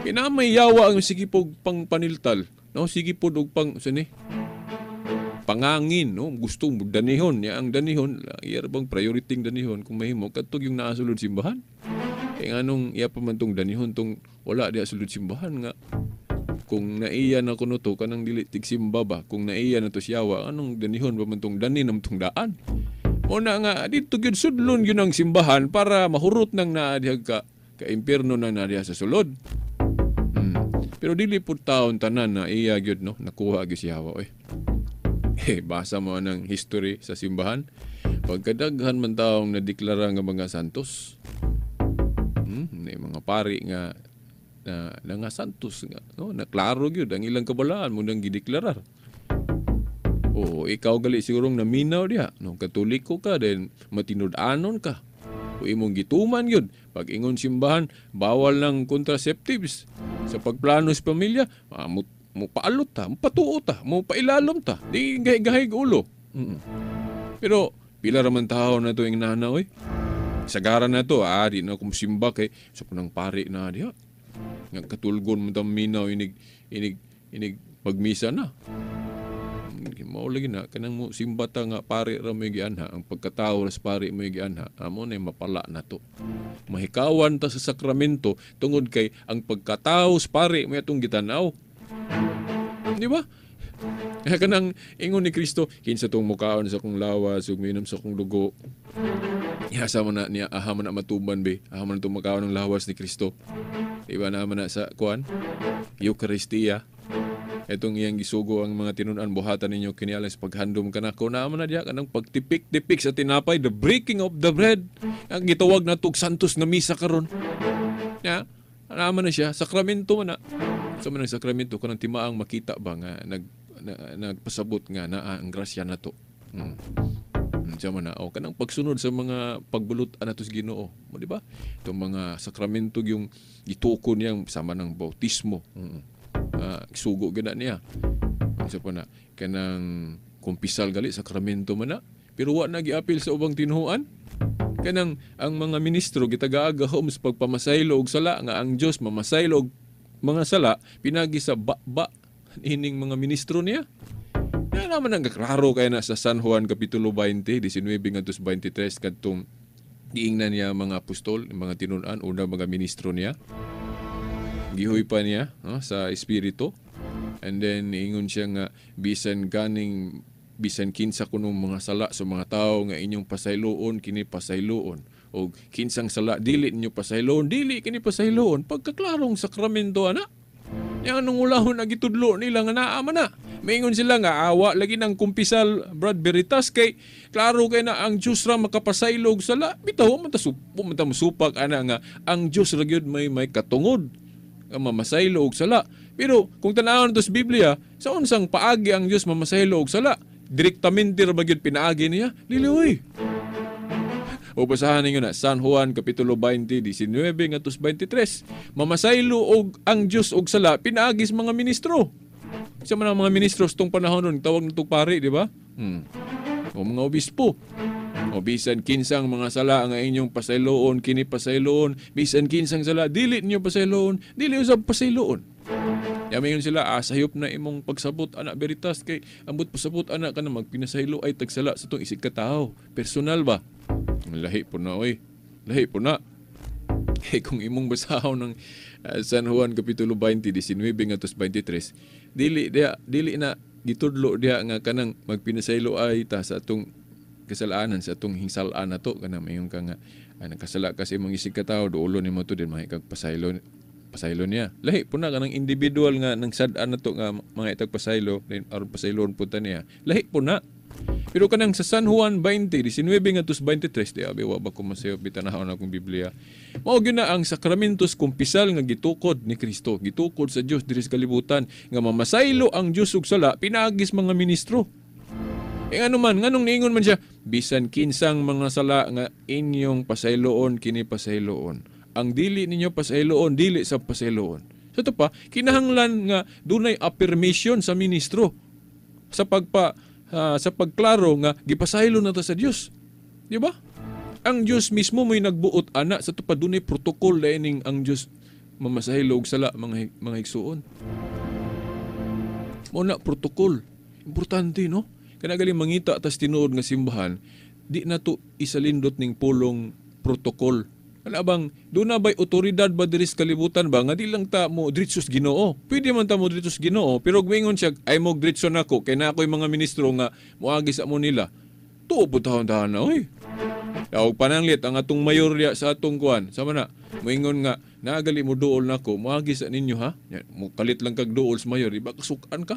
Kay naa may yawa ang sige pog pang paniltal, no, sige pod og pang sa ni pangangin, no, gusto mo danihon niya ang danihon, iya bang priority danihon kung mahimo kadtog yung naa sulod simbahan. Kay nganong iya pa man tong danihon tong wala diya sulod simbahan nga kung naiya na kuno to kanang dili tigsimba ba, kung naiya na to siyawa, anong danihon ba man tong danin am tong daan. O na nga dito gyud sudlon gyud ang simbahan para mahurot nang naa diha ka ka impierno nang naa diha sa sulod. Pero dili pud taon tanan na iya gyud, no, nakuha gyud siyawa oy. Basa mo ang history sa simbahan. Pagkadaghan man taong nadeklara nga mga santos. May mga pari nga na nga santos nga, no, na klaro gyud ang ilang kabalaan mo nang gideklarar. O ikaw gali sigurong naminaw diha, no, Katoliko ka then matinud-anon ka. O imong gituman gyud pag ingon simbahan bawal ng contraceptives sa pagplano sa pamilya, mo paalot ta, mo patuo ta, mo pailalom ta, di gahi-gahi ulo. Pero pila ra man tawo na to ing nana oy. Sagaran na to, di na akong simba kay sa punang pare na diha. Nga katulgon mo tang minaw inig inig inig magmisa na. Mao lagi na kanang mo simba ta nga pare ra mo gianha, ang pagkatao ra sa pare mo gianha, amo na mapala na to. Mahikawan ta sa sakramento tungod kay ang pagkatao sa pare mo atong gitan-aw. Di ba? Kaya kanang ingon ni Kristo, kinsa tong mukaon sa akong lawas ug minom sa akong dugo. Ihasa man na niya, aha man na matuban be, aha man na itong makaon ng lawas ni Kristo. Diba naman na sa kuan? Eucharistia. Itong iyang gisugo ang mga tinunan, buhatan ninyo kini alang sa paghandom kanako. Naman na diha kanang pagtipik-tipik sa tinapay, the breaking of the bread. Ang gitawag na tug santos nga misa karon. Ya, naman na siya, sakramento man na. Sa man ang sakramento kanang timaang makita ba nga nagpasabot nga naa ang grasya na to. Siya man na, o kanang pagsunod sa mga pagbulut anatos Ginoo, mo di ba? Itong mga sakramento yung gituko niyang sama ng bautismo. Sugo gina niya. Unsa pa na kanang kumpisal gali sakramento man na, pero wa na giapil sa ubang tinuohan. Kanang ang mga ministro gitagaagahom sa pagpamasaylo og sala, nga ang Dios mamasaylo og mga sala pinagi sa ba ining mga ministro niya. Na naman ang klaro kay na sa San Juan kapitulo 20, 19 ngadto 23, kadtong giingnan niya mga apostol, mga tinun-an, una mga ministro niya. Gihuy pa niya, no, sa espiritu. And then ingon siya nga bisan ganing bisan kinsa kunong mga sala sa mga tawo nga inyong pasayloon, kini pasayloon, o kinsang sala dili ninyo pasayloon, dili kini pasayloon. Pagkaklarong sakramento ana. Yang anong ulahon na gitudlo nila nga naa man na. Maingon sila nga awa lagi ng kumpisal, Brad Veritas, kay klaro kay na ang Dios ra makapasaylo og sala. Bitaw man ta man ta musupak ana nga ang Dios ra gyud may katungod nga mamasaylo og sala. Pero kung tan-awon to sa Biblia, sa unsang paagi ang Dios mamasaylo og sala? Direktamente ra ba gyud pinaagi niya? Dili oy. O basahan ninyo na San Juan kapitulo 20, 19 ngadto 23. Mamasaylo og ang Dios og sala pinaagi sa mga ministro. Sa man ang mga ministro sa tong panahon nun, tawag nitong pari, di ba? O mga obispo. O bisan kinsang mga sala nga inyong pasayloon, kini pasayloon. Bisan kinsang sala dili ninyo pasayloon, dili usab pasayloon. Yamingon sila, sayop na imong pagsabot ana, Veritas, kay ambot pasabot ana ka na magpinasaylo ay tagsala sa tong isig ka tawo. Personal ba? Lahi po na oy. Lahi po na. Kay kung imong basahon ng San Juan kapitulo 20, 19 ngadto 23, dili diha, dili na gitudlo diha nga kanang magpinasaylo ay ta sa atong kasalanan, sa atong hingsal-an nato, kanang mayon ka nga ay nagkasala ka sa imong isig ka tawo, duolo nimo to din mahikag pasaylo pasaylo niya. Lahi po na kanang individual nga nang sad-an nato nga mga itag pasaylo din aron pasayloon po ta niya. Lahi po na. Pero kanang sa San Juan 20, 19 ngadto 23, di abi wa ba ko masayop bitanahon akong Biblia. Mao gyud na ang sakramentos kumpisal nga gitukod ni Kristo, gitukod sa Dios diri sa kalibutan nga mamasaylo ang Dios og sala pinaagis mga ministro. E ngano man, nganong niingon man siya, bisan kinsang mga sala nga inyong pasayloon, kini pasayloon. Ang dili ninyo pasayloon, dili sa pasayloon. Sa ito pa, kinahanglan nga dunay affirmation sa ministro sa sa pagklaro nga gipasaylo na ta sa Dios. Di ba? Ang Dios mismo mo'y nagbuot ana. Sa ito pa, dunay protocol ining ang Dios mamasaylo og sala, mga igsuon. Mao na protocol. Importante, no? Kana galing mangita tas tinuod nga simbahan, di na to isalindot ning pulong protocol. Wala bang, doon na ba'y otoridad ba diri sa kalibutan ba nga di lang ta mo diretso sa Ginoo? Pwede man ta mo diretso sa Ginoo, pero gumingon siya, ay mo diretso nako kay na ako'y mga ministro nga moagi sa mo nila. Tuo po taon-taon na, oy. Tawag pananglit ang atong mayor diya sa atong kuan. Sama na, moingon nga, naagali mo duol nako, moagi sa ninyo ha. Mo kalit lang kag duol sa mayor, di ba kasukan ka?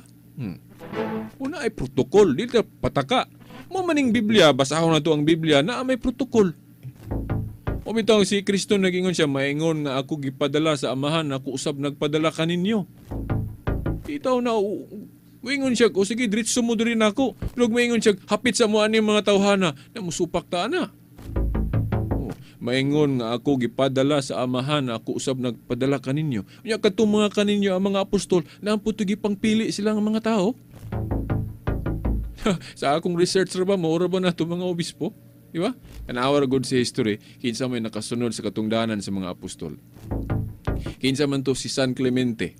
Una ay protocol, di ta pataka. Mo maning Biblia, basahon na to ang Biblia, na may protocol. O bitaw si Kristo nagingon siya, maingon nga ako gipadala sa Amahan, ako usab nagpadala kaninyo. Itaw na, maingon siya, o sige, diretso mo diri nako. Pero maingon siya, hapit sa mo ani mga tawhana, na musupak ta na. O, maingon nga ako gipadala sa Amahan, ako usab nagpadala kaninyo. Unya kadtong mga kaninyo ang mga apostol, na ang puto gipangpili sila ang mga tao. Sa akong research ra ba, maura ba na ito mga obispo? Di ba? Tanawa ra gud sa history, kinsa may nakasunod sa katungdanan sa mga apostol. Kinsa man to si San Clemente.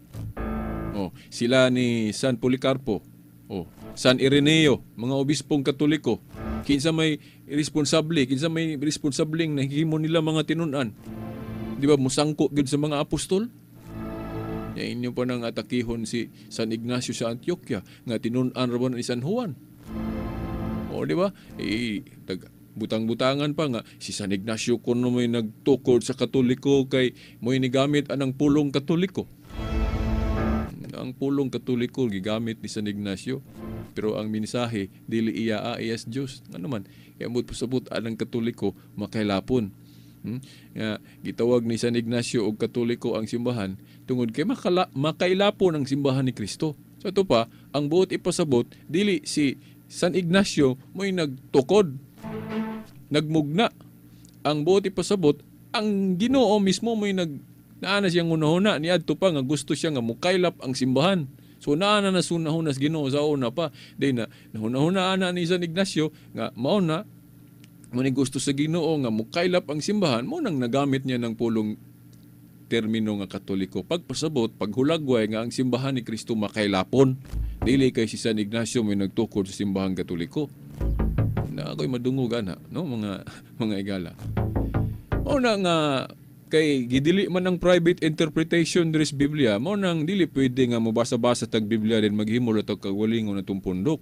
Oh, sila ni San Policarpo. Oh, San Ireneo, mga obispong Katoliko. Kinsa may responsable, kinsa may responsableng nahimo nila mga tinun-an. Di ba musangko gyud sa mga apostol? Ya inyo pa nang atakihon si San Ignacio sa Antioquia nga tinun-an ra ba ni San Juan. O di ba? Eh, butang-butangan pa nga si San Ignacio kuno may nagtukod sa Katoliko kay mo'y nigamit anang pulong Katoliko. Ang pulong Katoliko gigamit ni San Ignacio, pero ang mensahe dili iya iyas Dios. Ano man, kaya mo't pasabot anang Katoliko makailapon. Nga gitawag ni San Ignacio og Katoliko ang simbahan tungod kay makailapon ang simbahan ni Kristo. So ito pa, ang buot ipasabot dili si San Ignacio mo'y nagtukod, nagmugna. Ang buot ipasabot, ang Ginoo mismo mo'y naana siyang hunahuna niadto pa nga gusto siya nga mukaylap ang simbahan. So naana na sunahuna sa Ginoo sa una pa. Day na nahunahuna ana ni San Ignacio nga mao na Mo ni gusto sa Ginoo nga mukaylap ang simbahan, mo nang nagamit niya ng pulong termino nga Katoliko. Pagpasabot, paghulagway nga ang simbahan ni Kristo makaylapon. Dili kay si San Ignacio may nagtukod sa simbahang Katoliko. Na ako'y madungog ana, no, mga igala. Mao na nga kay gidili man ang private interpretation diri sa Biblia, mao nang dili pwede nga mobasa-basa tag Biblia din maghimo ra tag kagalingon atong pundok.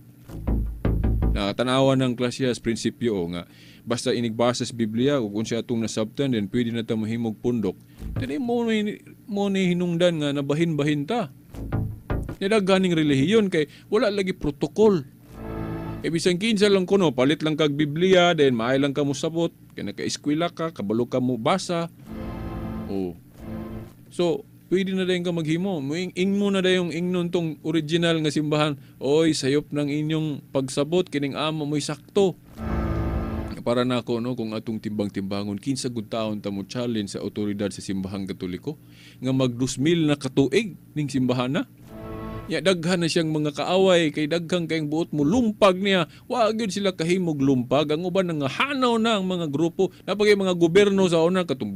Na tanawa ng klase sa prinsipyo nga basta inigbasa sa Biblia ug unsa atong nasabtan, then pwede na ta mahimog pundok. Dili mo ni hinungdan nga nabahin-bahin ta. Nya daghaning relihiyon kay wala lagi protocol. E bisan kinsa lang kuno, palit lang kag Biblia, then maay lang ka mosabot, kay naka-eskwela ka, kabalo ka mo basa. Oh. So, pwede na dayon ka maghimo. Ing, ing mo na dayong ingnon tong original nga simbahan. "Oy, sayop ng inyong pagsabot, kining amo mo'y sakto." Para nako, no, kung atong timbang-timbangon, kinsa gud taon ta mo challenge sa otoridad sa simbahang Katoliko nga mag 2000 na katuig ning simbahan na. Ya daghan na siyang mga kaaway kay daghang kayong buot mo lumpag niya. Wa gyud sila kahimog lumpag. Ang uban nga hanaw na ang mga grupo. Napagay mga gobyerno sa una, katong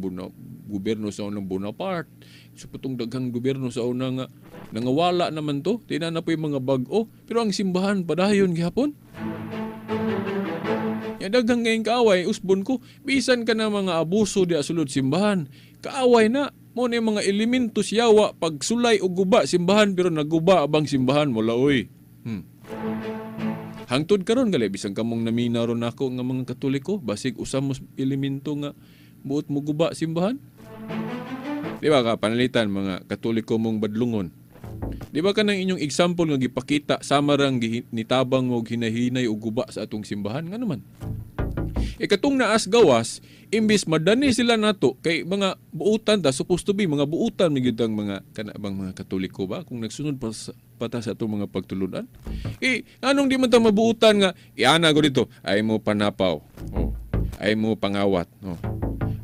gobyerno sa unang Bonaparte. So patong daghang gobyerno sa una nga nangawala naman to. Tina na po yung mga bag-o. Pero ang simbahan padayon gihapon. Ya daghang ngayong kaaway, usbon ko, bisan ka na mga abuso di sulod simbahan. Kaaway na mo na yung mga elemento siyawa pagsulay og guba simbahan, pero naguba bang simbahan? Wala oy. Hangtod karon gali, bisan kamong naminaw ron nako nga mga Katoliko, basig usa mo elemento nga buot mo guba simbahan. Di ba ka panalitan mga Katoliko mong badlungon? Di ba kanang inyong example nga gipakita sama rang nitabang og hinahinay og guba sa atong simbahan, nga naman? E katong naas gawas, imbis madani sila nato kay mga buutan ta, supposed to be mga buutan mi gyud ang mga kana bang mga Katoliko ba kung nagsunod pa sa, pata sa atong mga pagtulunan. Eh anong di man ta mabuutan nga iana ko dito ay mo panapaw. Oh. Ay mo pangawat. Oh.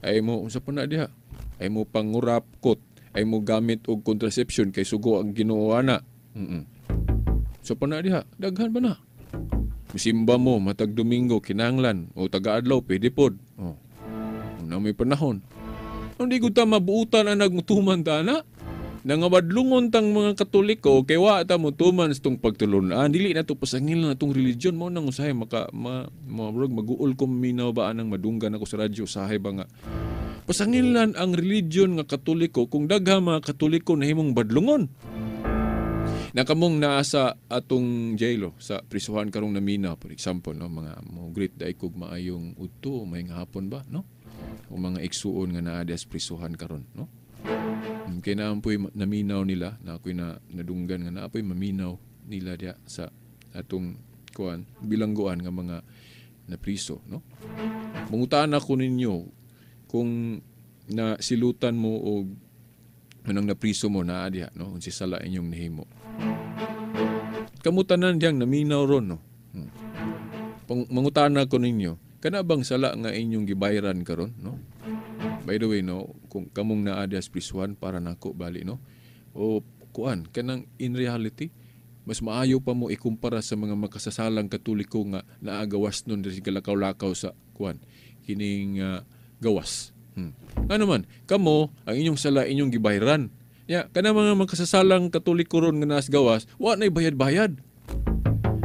Ay mo unsa pa na diha? Ay mo pangurapkot, ay mo gamit og contraception kay sugo ang Ginoo ana. So pa na diha, daghan ba na? Musimba mo matag Domingo kinahanglan o taga-adlaw pwede pod. Oh. Na may panahon. Hindi ko ta mabuutan ang nagmutuman ta na. Nangabadlungon tang mga Katoliko kay wa ta motuman sa tong pagtulunan. Dili na to pasangil na tong religion mo nang usahay maka ma, ma, maguol ko minaw ba anang madunggan ako sa radyo, usahay ba nga pasangilan ang religion nga Katoliko kung daghang mga Katoliko nahimong badlungon. Na kamong naa sa atong jailo sa prisuhan karong namina, for example, no, mga mo greet dai kog maayong udto, maayong hapon ba, no, o mga igsuon nga naa diha sa prisuhan karon, no. Kay naa po'y naminaw nila na ako'y na nadunggan nga naa po'y maminaw nila diha sa atong kuan bilangguan nga mga napriso, no. Mangutaan ako ninyo, kung na silutan mo og anong napriso mo naa diha, no, unsa sala inyong nahimo, kamo tanan diyang naminaw ron, no. Mangutan ako ninyo, kana bang sala nga inyong gibayran karon, no? By the way, no, kung kamong naa diha sa prisuhan, para nako bali, no, o kuan kanang in reality mas maayo pa mo ikumpara sa mga makasasalang Katoliko nga naagawas nun diri galakaw-lakaw sa kuan kining gawas. Ano man, kamo, ang inyong sala inyong gibayran. Ya, kana mga makasasalang Katoliko ron nga naas gawas, wa na'y bayad-bayad.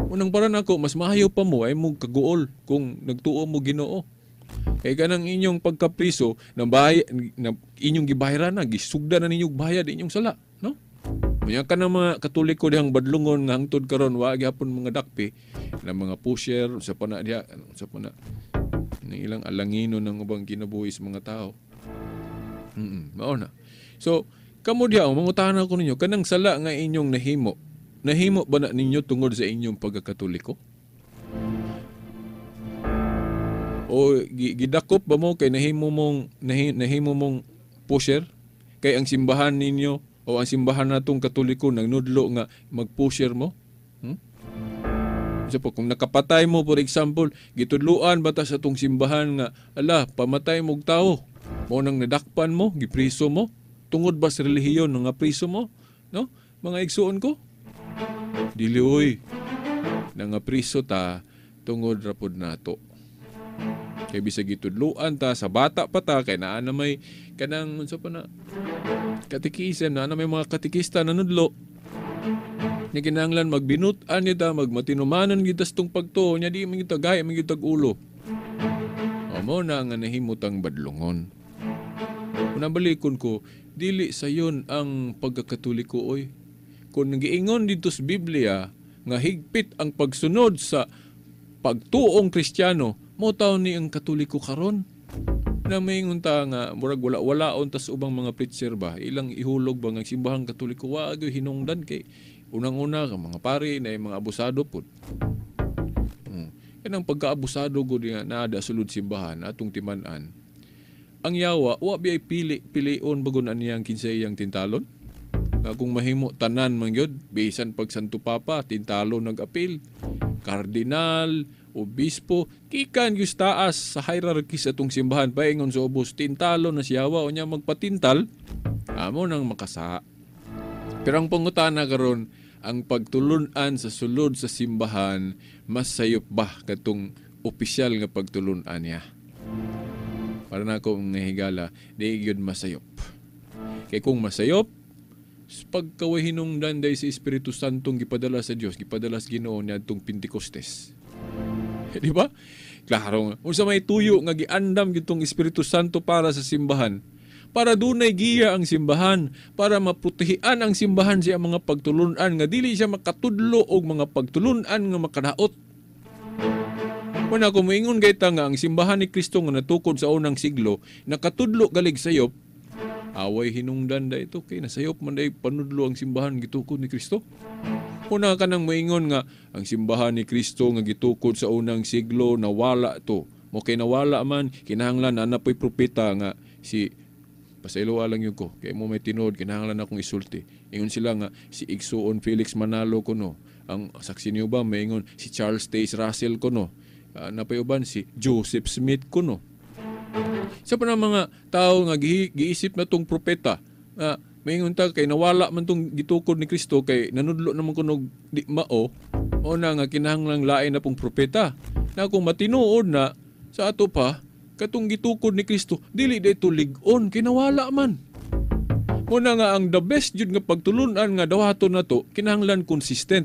Unang para nako, mas maayo pa mo ay mo kaguol kung nagtuo mo Ginoo. Kay kanang inyong pagkapriso na, bay, na inyong gibayran na, gisugda na ninyo bayad inyong sala, no? Unya ka mga Katoliko dihang badlungon nga hangtod karon wa gihapon mga dakpi na mga pusher sa pa na diha, sa pa na ng ilang alangino ng ubang kinabuhi sa mga tao. Mao na. So, kamo diha, mangutana ko ninyo, kanang sala nga inyong nahimo, nahimo ba na ninyo tungod sa inyong pagkakatoliko? O gidakop ba mo kay nahimo mong pusher? Kay ang simbahan ninyo o ang simbahan natong Katoliko nagnudlo nga magpusher mo? So po, kung nakapatay mo, for example, gitudluan ba ta sa tong simbahan nga ala pamatay mo og tao? Mo nang nadakpan mo, gipriso mo? Tungod ba sa relihiyon nga priso mo? No? Mga igsuon ko? Dili oy. Nangapriso ta tungod ra pod nato. Kay bisag gitudloan ta sa bata pa ta kay naa na may kanang unsa pa na katikisem, naa na may mga katikista nanudlo. Nya kinahanglan magbinut-an kita, magmatinumanan kita sa tong pagtuo, nya di man kita gaya man kita ulo. O mo na nga nahimutang badlongon. Kung nabalikon ko, dili sayon ang pagkakatoliko oy. Kung giingon dito sa Biblia nga higpit ang pagsunod sa pagtuong Kristiyano, mo taon ni ang Katoliko karon. Na maingon ta nga murag wala-walaon tas ubang mga preacher ba, ilang ihulog ba nga simbahang Katoliko wa gyud hinungdan kay unang-una ka mga pari na mga abusado pud. Kanang pagkaabusado gud nga naa sulod simbahan atong timan-an. Ang yawa wa biay pili-pilion bagon aniyang kinsa iyang tintalon. Nga kung mahimo tanan man gyud, bisan pag Santo Papa tintalo nag-apil, kardinal, obispo, kikan gyud taas sa hierarchy sa atong simbahan paingon sa ubos tintalo na siyawa unya magpatintal amo nang makasa. Pero ang pangutana karon, ang pagtulun-an sa sulod sa simbahan mas sayop ba katong opisyal nga pagtulun-an niya? Para na ako nga higala, di gyud masayop. Kay kung masayop, pagkaway hinungdan day si Espiritu Santong gipadala sa Dios, gipadala sa Ginoo niadtong Pentecostes. Di ba? Klaro nga. Unsa may tuyo nga giandam gitong Espiritu Santo para sa simbahan, para dunay giya ang simbahan, para maputihian ang simbahan siya mga pagtulun-an nga dili siya makatudlo og mga pagtulun-an nga makadaot. Wala ko moingon gayta nga ang simbahan ni Kristo nga natukod sa unang siglo nakatudlo galig sayop, away hinungdan da ito kay nasayop man day panudlo ang simbahan gitukod ni Kristo. Una ka nang moingon nga ang simbahan ni Kristo nga gitukod sa unang siglo nawala to. Mo kay nawala man kinahanglan na napoy propeta nga si pasaylo lang yun ko kay mo may tinuod kinahanglan akong isulti. Ingon sila nga si Igsoon Felix Manalo kuno, ang saksi niyo ba maingon si Charles Taze Russell kuno, napay uban si Joseph Smith kuno. Sa pa mga tao nga giisip na tong propeta nga maingon ta kay nawala man tong gitukod ni Kristo kay nanudlo naman kuno di mao, o na nga kinahanglang lain na pong propeta. Na kung matinuod na sa ato pa katong gitukod ni Kristo dili dayto lig-on kay nawala man. Muna nga ang the best jud nga pagtulun-an nga dawaton nato kinahanglan consistent.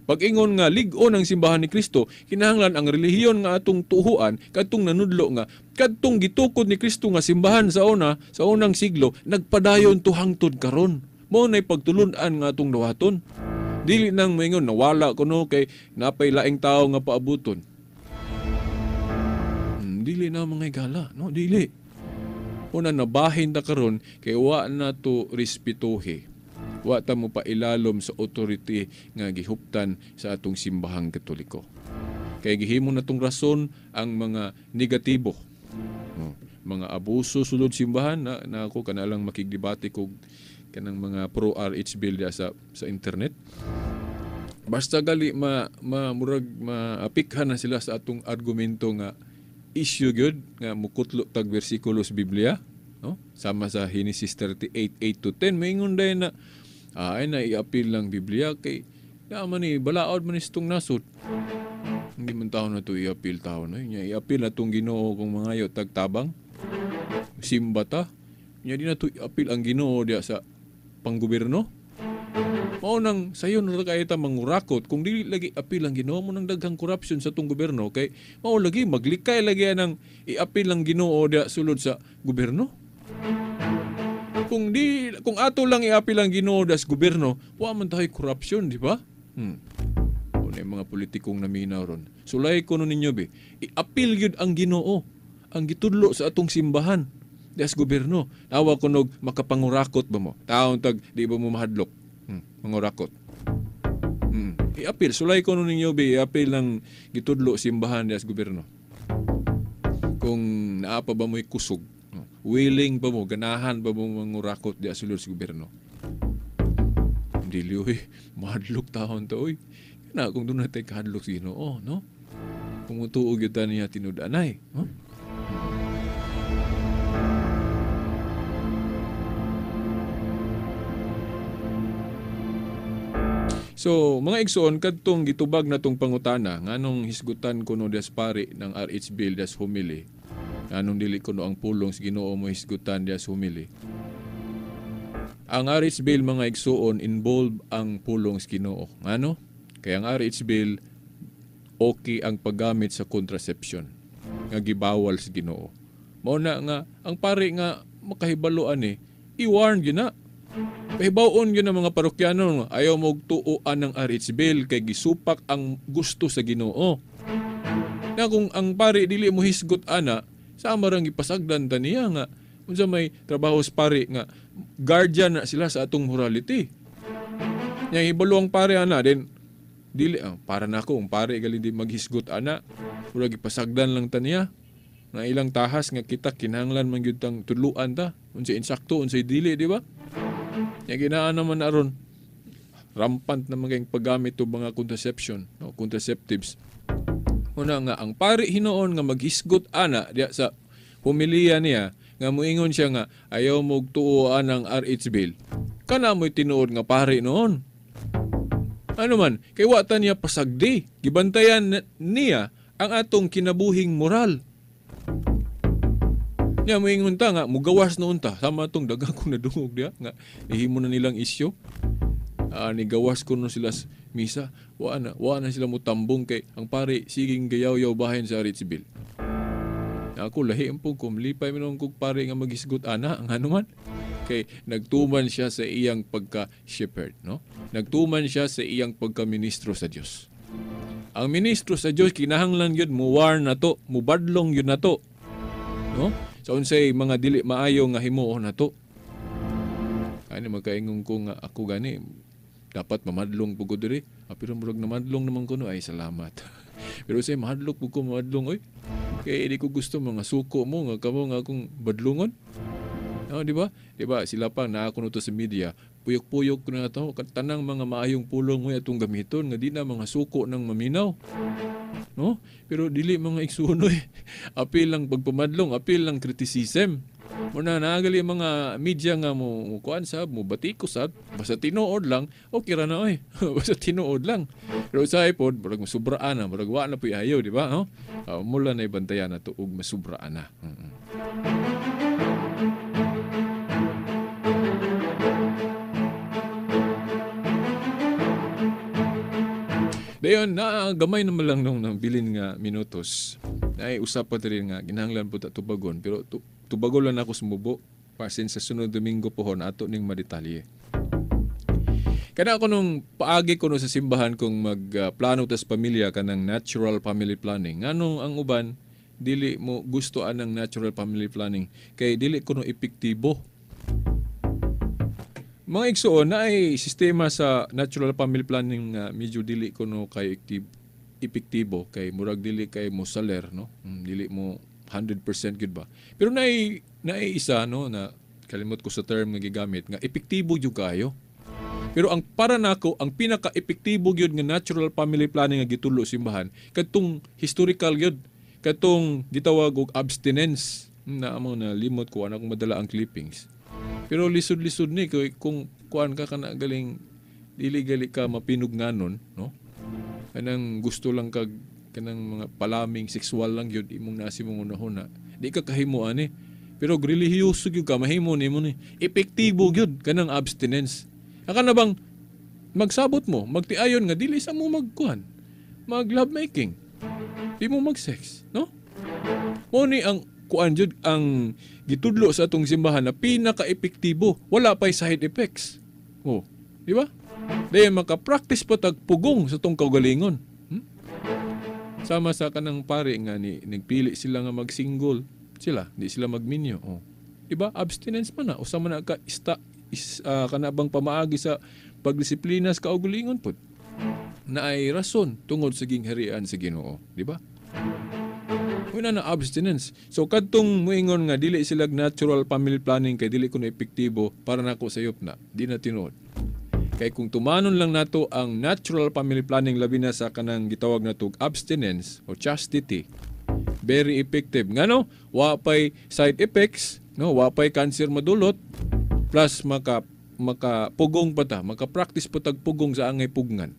Pag-ingon nga lig-on ang simbahan ni Kristo, kinahanglan ang relihiyon nga atong tuhuan kadtong nanudlo nga kadtong gitukod ni Kristo nga simbahan sa una, sa unang siglo nagpadayon to hangtod karon. Mao nay pagtulun-an nga atong dawaton. Dili nang maingon nawala kuno kay napay laing tawo nga paabuton. Dili na mga higala, no, dili. Una nabahin ta karon kay wa na to respetuhi. Wa ta mo pailalom sa authority nga gihuptan sa atong simbahang Katoliko. Kay gihimo na tong rason ang mga negatibo. No, mga abuso sulod simbahan na ako kanalang makigdebate kog kanang mga pro RH bill sa internet. Basta gali ma murag maapikhan na sila sa atong argumento nga issue gyud nga mukutlo tag bersikulo sa Biblia, no? Sama sa Genesis 38:8-10 maingon day na ay na i-appeal lang Biblia kay man ni balaod man istong nasod. Hindi man tao na to i-appeal tao na. Nya i-appeal na tong Ginoo kung mangayo tagtabang. Simba ta. Nya di na to i-appeal ang Ginoo diya sa panggobyerno. Mao nang sayon ra kay ta mangurakot kung dili lagi appeal ang Ginoo mo nang daghang corruption sa tong gobyerno kay mao lagi maglikay lagi nang i-appeal ang Ginoo diya sulod sa gobyerno. Kung ato lang i-appeal ang Ginoo das gobyerno, wa man tayo corruption, di ba? Una yung mga politikong naminaw ron. Sulay ko nun ninyo be, i-appeal gyud ang Ginoo, ang gitudlo sa atong simbahan das gobyerno. Tawa kunog makapangurakot ba mo? Taon tag di ba mo mahadlok? Mangurakot. I-appeal, sulay ko nun ninyo be, i-appeal ang gitudlo simbahan das gobyerno. Kung naa pa ba mo'y kusog, willing pa mo, ganahan pa mo mangurakot di asulod sa gobyerno. Dili, uy, mahadlok taon to, uy. Na, kung doon natin kahadlok sa Ginoo, no? Kung utuog yun niya tinud-anay, no? So, mga igsoon, kadtong gitubag na tong pangutana, nganong hisgutan kuno des pari ng RH Bill des humili, nganong dili kuno ang pulong sa Ginoo mo hisgutan des humili. Ang RH Bill, mga igsoon, involve ang pulong sa Ginoo. Ngano? Kaya ang RH Bill, okay ang paggamit sa contraception nga gibawal sa Ginoo. Mao na nga ang pari nga makahibaloan ni i-warn gyud na. Pahibaw-on gyud ang mga parokyano nga ayaw mo tuoan ng RH Bill kay gisupak ang gusto sa Ginoo. Na kung ang pari dili mo hisgot ana, sa marang gipasagdan ta niya nga unsa may trabaho sa pari nga guardian na sila sa atong morality. Nya hibalo ang pari ana din dili para nako ang pari gali di maghisgot ana, murag gipasagdan lang ta niya nga ilang tahas nga kita kinahanglan man gyud tang tudluan ta unsay insakto unsay dili, di ba? Nya ginaan naman aron rampant na maging paggamit og mga contraception, no, contraceptives. Una nga ang pari hinuon nga maghisgot ana diya sa humiliya niya nga moingon siya nga ayaw mo tuoan ang RH Bill. Kana mo'y tinuod nga pari noon. Ano man, kay wa ta niya pasagdi. Gibantayan niya ang atong kinabuhing moral. Niya moingon ta nga mugawas noon ta sama atong daghang kong nadungog diya nga nihimo na nilang isyu. Nigawas ko no sila misa, wa na sila mutambong kay ang pari siging gayaw-yaw bahin sa RH Bill. Ako lahi ang pug kumlipay man kog pari nga maghisgot ana ang ano man kay nagtuman siya sa iyang pagka-shepherd, no? Nagtuman siya sa iyang pagka-ministro sa Dios. Ang ministro sa Dios kinahanglan gyud mo-warn nato, mubadlong gyud nato, no? Sa unsay mga dili maayo nga himuon nato. Ani magkaingon ko nga ako gani dapat mamadlong pud ko diri. Pero murag namadlong naman ko no, ay salamat. Pero say mahadlok pud ko mamadlong oy. Kay di ko gusto mga suko mo nga kamo nga akong badlongon. No, di ba? Di ba sila pa naa kuno to sa media. Puyok-puyok ko na to tanang mga maayong pulong mo atong gamiton nga di na mga suko ng maminaw. No? Pero dili mga igsuonoy. Apil lang pagpamadlong, apil lang criticism. Muna naagali mga media nga mo kuan sab, mo batiko sab, basta tinuod lang, okay ra na oy. Basta tinuod lang. Pero sa iPod, murag masubraan na, murag wa na puy ayo, di ba? No? Mula na ibantayan na to og masubraan na. Dayon na gamay naman lang nung nabilin nga minutos. Ay usap pa rin nga ginahanglan po ta tubagon pero tubagon lang ako sumubo pasin sa sunod Domingo pohon ato ning madetalye. Kana ako nung paagi ko no sa simbahan kung magplano tas pamilya kanang natural family planning. Nganong ang uban dili mo gusto anang natural family planning kay dili kuno epektibo. Mga igsuon na ay sistema sa natural family planning nga medyo dili kuno kay epektibo kay murag dili kay mo saler, no? Dili mo 100% gyud ba. Pero naay isa no na kalimot ko sa term nga gigamit nga epektibo gyud kayo. Pero ang para nako ang pinaka-epektibo gyud nga natural family planning nga gitulo simbahan kadtong historical gyud, kadtong gitawag og abstinence. Na amo na limot ko ana kung madala ang clippings. Pero lisod-lisod ni kay kung kuan ka kana galing dili gali ka mapinugnanon, no? Kanang gusto lang kag kanang mga palaming sexual lang gyud imong nasi mong unahuna. Di ka kahimo ani. Pero relihiyoso gyud ka mahimo nimo ni. Epektibo gyud kanang abstinence. Aka na bang magsabot mo, magtiayon nga dili sa mo magkuan, mag love making. Di mo mag-sex, no? Mo ni ang kuan jud ang gitudlo sa atong simbahan na pinaka-epektibo. Wala pa'y side effects. Oh, di ba? Dahil maka-practice pa tag pugong sa atong kaugalingon. Sama sa kanang pare nga ni nagpili sila nga mag-single sila, di sila magminyo. Oh. Di ba? Abstinence man na. Usa man na ka kana bang pamaagi sa pagdisiplina sa kaugalingon pud. Na ay rason tungod sa gingharian sa Ginoo, di ba? Una na abstinence. So kadtong muingon nga dili sila natural family planning kay dili kuno epektibo, para nako sayop na, di na tinuod. Kay kung tumanon lang nato ang natural family planning labi na sa kanang gitawag nato abstinence o chastity, very effective. Ngano, wa pay side effects, no, wa pay cancer madulot, plus maka makapugong pa ta, maka-practice pa tag pugong sa angay pugngan.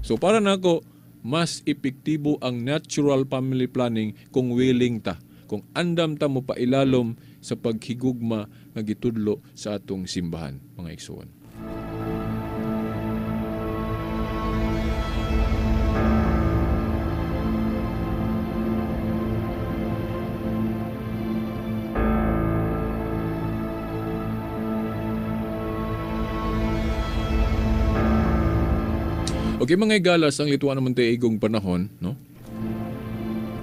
So para nako, mas epektibo ang natural family planning kung willing ta, kung andam ta mo pailalom sa paghigugma nga gitudlo sa atong simbahan, mga igsoon. Okay, mga igalas, ang lituan naman tayo igong panahon, no?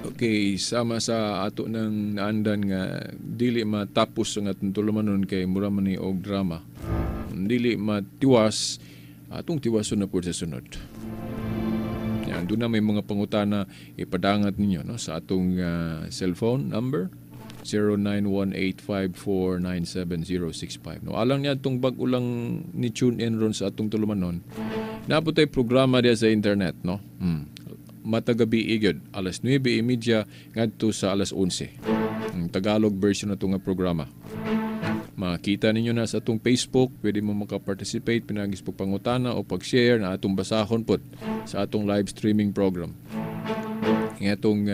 Okay, sama sa ato ng naandan nga dili matapos ang atong tulumanon kay mura man ni og drama. Dili matiwas, atong tiwason na po sa sunod. Yan, doon na may mga pangutana ipadangat ninyo, no, sa atong cellphone number 0918549765. No, alang niya itong bag-o lang ni tune in ron sa atong tulumanon. Napo tayo programa diya sa internet, no? Matagabi igod, alas 9:30 ngadto sa alas 11. Ang Tagalog version na itong programa. Makita ninyo na sa atong Facebook, pwede mo makaparticipate, pinagis po pangutana o pag-share na atong basahon po sa atong live streaming program. Ang atong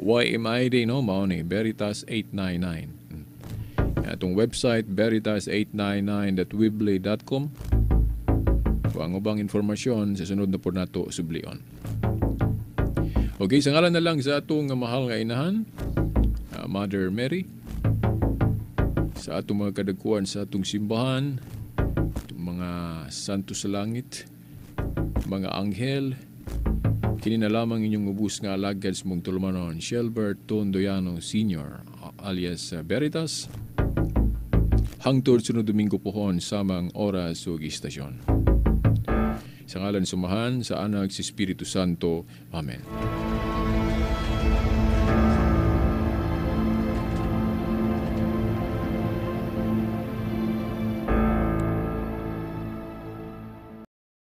YMID, no, mao ni Veritas 899. Ang atong website, veritas899.weebly.com. Ang ubang informasyon sa sunod na po nato sublion. Okay, sa ngalan na lang sa atong mahal nga inahan, Mother Mary, sa atong mga kadagkuan sa atong simbahan, atong mga santo sa langit, mga anghel, kini na lamang inyong ubus nga alagad sa mong tulumanon, Shelbert Tondoyano Sr. alias Veritas, hangtod sunod Domingo pohon samang oras ug istasyon. Sa ngalan sumahan, sa Anak, sa Espiritu Santo. Amen.